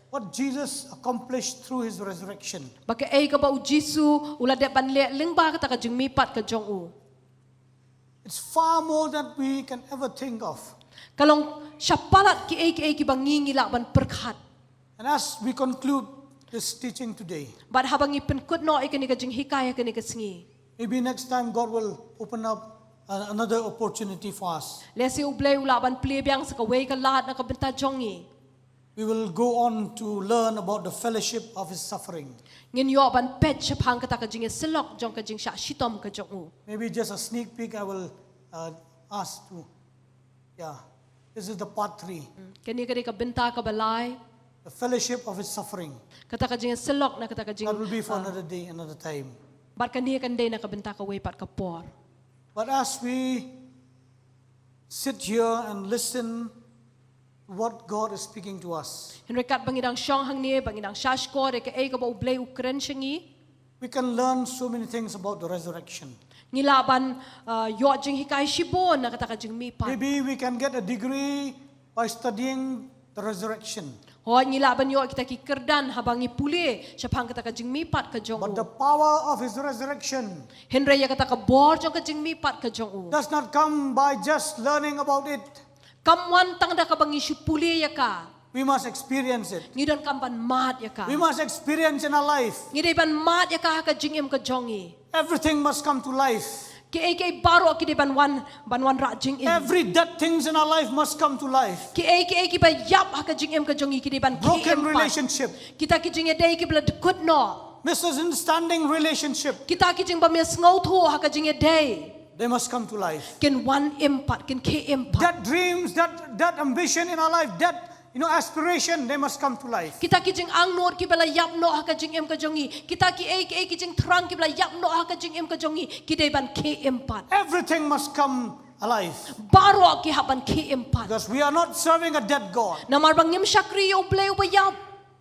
what Jesus accomplished through his resurrection. Ba kaei kaba u Jisu u la dep ban leh lyngba kata ka jingmihpat ka jong u. It's far more than we can ever think of. Ka long shapalat kiei kiei kiba ngi ngi lah ban pyrkhat. And as we conclude this teaching today. Bad haba ngi pynkut noh ïa kane ka jinghikai ha kane ka sngi. Maybe next time God will open up uh, another opportunity for us. Lehse u Blei u lah ban plie biang sa kawei ka lad na ka bynta jong ngi. We will go on to learn about the fellowship of his suffering. Ngin ïoh ban peit shaphang kata ka jingïasyllok jong ka jingshah shitom ka jong u. Maybe just a sneak peek I will uh, ask to. Yeah. This is the part three. Kane ka dei ka bynta kaba lai. The fellowship of his suffering. Kata ka jingïasyllok na kata ka jing. That will be for uh, another day, another time. Bad kane kan dei na ka bynta kawei pat ka por. But as we sit here and listen to what God is speaking to us. Hynrei katba ngi dang shong hangne, ba ngi dang shah shkor ïa kaei kaba u Blei u kren sha ngi. We can learn so many things about the resurrection. Ngi lah ban uh, ïoh jinghikai shibun na kata ka jingmihpat. Maybe we can get a degree by studying the resurrection. Hooid ngi lah ban ïoh kita ki kyrdan haba ngi pule shaphang kata ka jingmihpat ka jong u. But the power of his resurrection. Hynrei ïa kata ka bor jong ka jingmihpat ka jong u. Does not come by just learning about it. Kam wan tang da kaba ngi shu pule ïa ka. We must experience it. Ngi donkam ban mad ïa ka. We must experience in our life. Ngi dei ban mad ïa ka ha ka jingim ka jong ngi. Everything must come to life. Kiei kiei baroh ki dei ban wan, ban wanrah jingim. Every dead things in our life must come to life. Kiei kiei kiba ïap ha ka jingim ka jong ngi ki dei ban Broken khie im pat. Relationship. Kita ki jingïadei kiba la dkut noh. Misunderstanding relationship. Kita ki jingbym ïasngewthuh ha ka jingïadei. They must come to life. Kin wan im pat, kin khie im pat. Dead dreams, that, that ambition in our life, that, you know, aspiration, they must come to life. Kita ki jingangnud kiba la ïap noh ha ka jingim ka jong ngi. Kita kiei kiei ki jingthrang kiba la ïap noh ha ka jingim ka jong ngi. Ki dei ban khie im pat. Everything must come alive. Baroh ki hap ban khie im pat. Because we are not serving a dead God, Namar ba ngim shakri ïa u Blei uba ïap.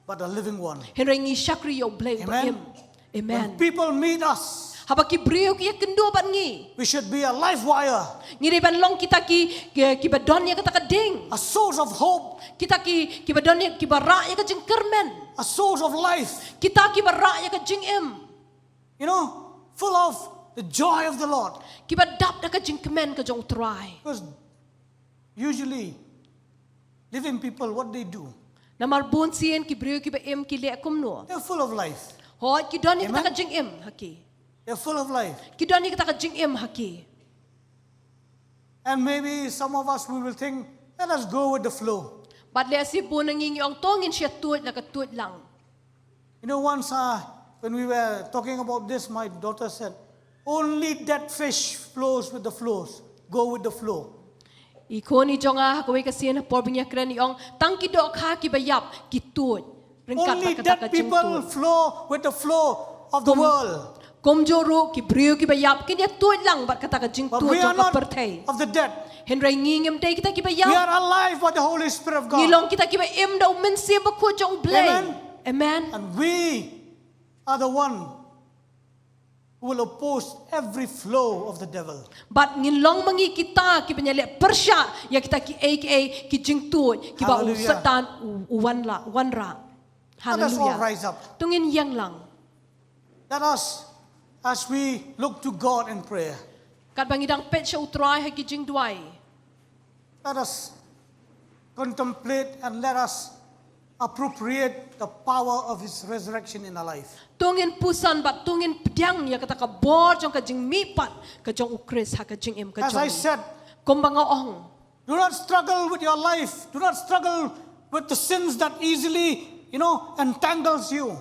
But a living one. Hynrei ngi shakri ïa u Blei uba Amen. im. Amen. When people meet us, Haba ki briew ki ïakynduh bad ngi. We should be a live wire. Ngi dei ban long kita ki, ki, kiba don ïa kata ka ding. A source of hope. Kita ki, kiba don ïa, kiba rah ïa ka jingkyrmen. A source of life. Kita kiba rah ïa ka jingim. You know, full of the joy of the Lord. Kiba dap da ka jingkmen ka jong u Trai. Because usually, living people, what they do, Namar bun sien ki briew kiba im ki leh kumno. They're full of life. Hooid, ki don ïa kata ka Amen. Jingim ha ki. They're full of life. Ki don ïa kata ka jingim ha ki. And maybe some of us, we will think, let us go with the flow. Bad lehse bun na ngi ngi ong to ngin sa tuid la ka tuid lang. You know, once uh, when we were talking about this, my daughter said, only dead fish flows with the flows. Go with the flow. I khun i jong nga ha kawei ka sien ha por ba ngi ïakren i ong tang ki dohkha kiba ïap ki tuid. Ryngkat bad Only kata ka dead people jingtuid. Flow with the flow of the world. Kumjuh ruh ki briew kiba ïap kin ïa tuid lang bad kata ka jingtuid jong ka pyrthei. Of the dead. Hynrei ngi ngim dei kita kiba ïap. We are alive by the Holy Spirit of God. Ngi long kita kiba im da u Mynsiem Bakhuid jong u Blei. Amen. Amen. And we are the one who will oppose every flow of the devil. Bad ngin long ma ngi kita kiba ngi leh pyrshah ïa kita kiei kiei ki jingtuid kiba u Hallelujah. Satan u, u wanla, wanrah. Let us all Hallelujah. Rise up. To ngin ïeng lang. Let us, as we look to God in prayer, Katba ngi dang peit sha u Trai ha ki jingduwai. Let us contemplate and let us appropriate the power of his resurrection in our life. To ngin puson bad to ngin pdiang ïa kata ka bor jong ka jingmihpat ka jong u Khrist ha ka jingim ka jong ngi. As I said, kumba nga ong. Do not struggle with your life. Do not struggle with the sins that easily, you know, entangles you.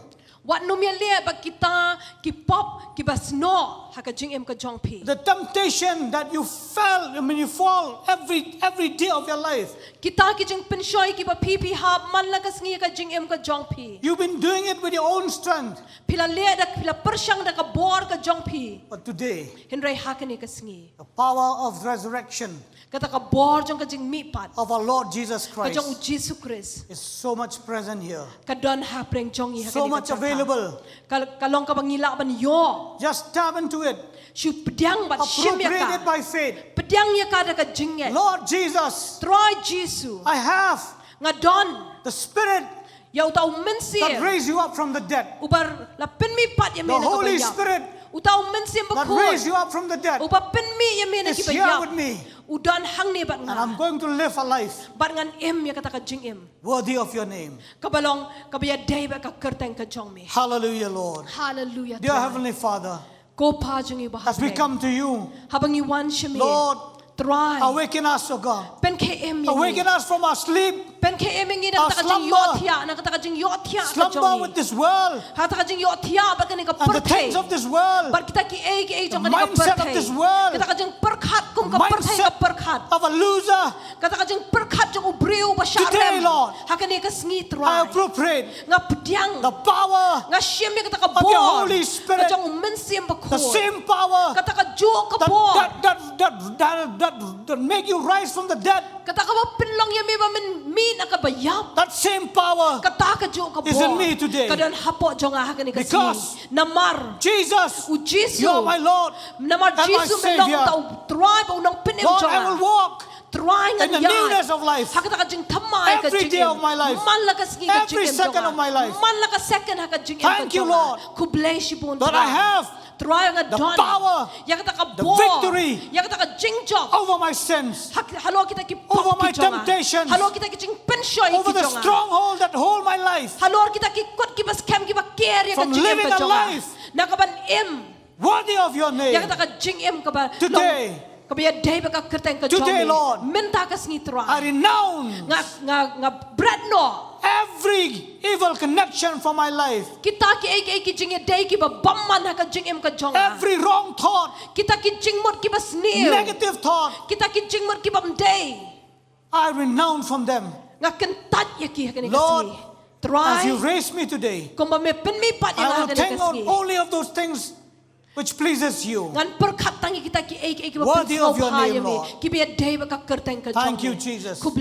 Wat nym ïaleh bad kita ki pop kiba snoh ha ka jingim ka jong phi. The temptation that you fell, I mean, you fall every every day of your life. Kita ki jingpynshoi kiba phi phi hap man la ka sngi ka jingim ka jong phi. You've been doing it with your own strength. Phi la leh da phi la pyrshang da ka bor ka jong phi. But today, Hynrei ha kane ka sngi. The power of resurrection. Kata ka bor jong ka jingmihpat. Of our Lord Jesus Christ. Ka jong u Jisu Khrist. Is so much present here. Ka don hapdeng jong ngi ha kane ka jaka. So much available. Ka, ka long kaba ngi lah ban ïoh. Just tap into it. Shu pdiang bad shim ïa ka. Appropriate it by faith. Pdiang ïa ka da ka jingngeit. Lord Jesus. Trai Jisu. I have. Nga don. The Spirit. Ïa uta u Mynsiem. That raised you up from the dead. Uba la pynmihpat ïa me na ka ba ïap. The Holy Spirit. Uta u Mynsiem Bakhuid. That raised you up from the dead. Uba pynmih ïa me na ki ba ïap. Is here with me. U don hangne bad nga. And I'm going to live a life. Bad ngan im ïa kata ka jingim. Worthy of your name. Kaba long, kaba ïadei bad ka kyrteng ka jong me. Hallelujah, Lord. Hallelujah, Trai. Dear Heavenly Father, Ko Pa jong ngi ba ha bneng. As we come to you, haba ngi wan sha me. Lord, Trai. Awaken us, O God. Pynkhie im ïa ngi. Awaken us from our sleep. Pynkhie im ïa ngi na kata ka jingïohthiah, na kata ka jingïohthiah ka jong ngi. Our slumber. Slumber with this world. Kata ka jingïohthiah bad kane ka pyrthei. And the things of this world. Bad kita kiei kiei jong kane ka pyrthei. The mindset of this world. Kata ka jingpyrkhat kum ka pyrthei ka pyrkhat. Mindset of a loser. Kata ka jingpyrkhat jong u briew ba shah rem. Today, Lord, ha kane ka sngi, Trai, I appropriate, nga pdiang, the power, nga shim ïa kata ka bor, of your Holy Spirit, ka jong u Mynsiem Bakhuid, the same power, kata kajuh ka bor, that, that, that, that, that, that make you rise from the dead. Kata kaba pynlong ïa me ba men mih na ka ba ïap. That same power, kata kajuh ka bor, is in me today, ka don hapoh jong nga ha kane ka sngi. Because, namar, Jesus, u Jisu, you are my Lord, namar, and my Savior. Jisu me long uta u Trai bad u Nongpynim jong nga. Lord, I will walk Trai ngan ïaid ha kata ka jingthymmai ka jingim. Every day of my life. Man la ka sngi ka jingim jong nga. Man la ka second ha ka jingim ka jong nga. Khublei shibun Trai. Trai nga don ïa kata ka bor, ïa kata ka jingjop over my sins, halor kita ki pop ki jong nga, halor kita ki jingpynshoi ki jong nga, over the stronghold that hold my life, halor kita ki kot kiba skhem kiba ker ïa ka jingim ka jong nga, na ka ban im worthy of your name. Ïa kata ka jingim kaba long, kaba ïadei bad ka kyrteng ka jong me. Mynta ka sngi Trai, I renounce, nga, nga, nga bret noh every evil connection from my life. Kita kiei kiei ki jingïadei kiba bymman ha ka jingim ka jong nga. Every wrong thought. Kita ki jingmut kiba sniew. Negative thought. Kita ki jingmut kibym dei. I renounce from them. Nga kyntait ïa ki ha kane ka sngi. Trai, as you raise me today, kumba me pynmih pat ïa nga ha kane ka sngi, I will think only of those things which pleases you. Ngan pyrkhat tang ïa kita kiei kiei kiba pynsngewbha ïa me, kiba ïadei bad ka kyrteng ka jong me. Thank you, Jesus, for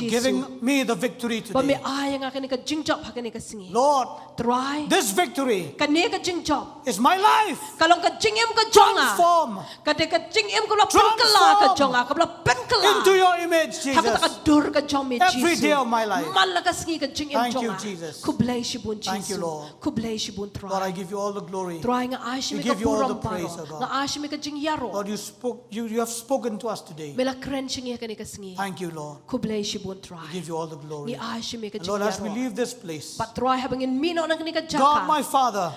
giving me the victory today. Ba me ai ïa nga kane ka jingjop ha kane ka sngi. Lord, Trai, this victory, kane ka jingjop, is my life. Ka long ka jingim ka jong nga. Transform. Ka dei ka jingim kaba la pynkylla ka jong nga, kaba la pynkylla into your image, Jesus, ha kata ka dur ka jong me, Jisu. Every day of my life. Man la ka sngi ka jingim jong nga. Thank you, Jesus. Khublei shibun Jisu. Thank you, Lord. Khublei shibun Trai. Lord, I give you all the glory. Trai, nga ai sha me ka burom baroh. We give you all the praise, O God. Nga ai sha me ka jingïaroh. Lord, you spoke, you, you have spoken to us today. Me la kren sha ngi ha kane ka sngi. Thank you, Lord. Khublei shibun Trai. We give you all the glory. Ngi ai sha me ka jingïaroh. And Lord, as we leave this place, bad Trai, haba ngin mih noh na kane ka jaka, God my Father,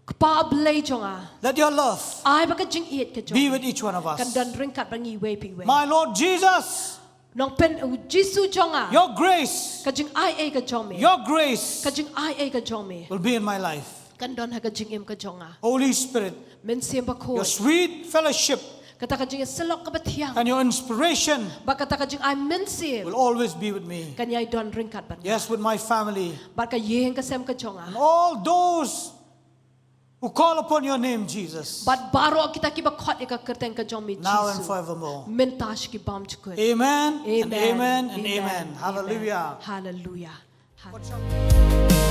Kpa Blei jong nga, let your love, ai ba ka jingïeit ka jong me, be with each one of us, kan don ryngkat bad ngi iwei pa iwei. My Lord Jesus, Nongpynim, U Jisu jong nga, your grace, ka jingaiei ka jong me, your grace, ka jingaiei ka jong me, will be in my life, kan don ha ka jingim ka jong nga. Holy Spirit, Mynsiem Bakhuid, your sweet fellowship, kata ka jingïasyllok kaba thiang, and your inspiration, bad kata ka jingai mynsiem, will always be with me. Kan ïai don ryngkat bad nga. Yes, with my family, bad ka ïing ka sem ka jong nga. And all those who call upon your name, Jesus, bad baroh kita kiba khot ïa ka kyrteng ka jong me, Jisu, now and forevermore. Mynta sha ki bymjukut. Amen and amen and amen. Hallelujah. Hallelujah. Hallelujah.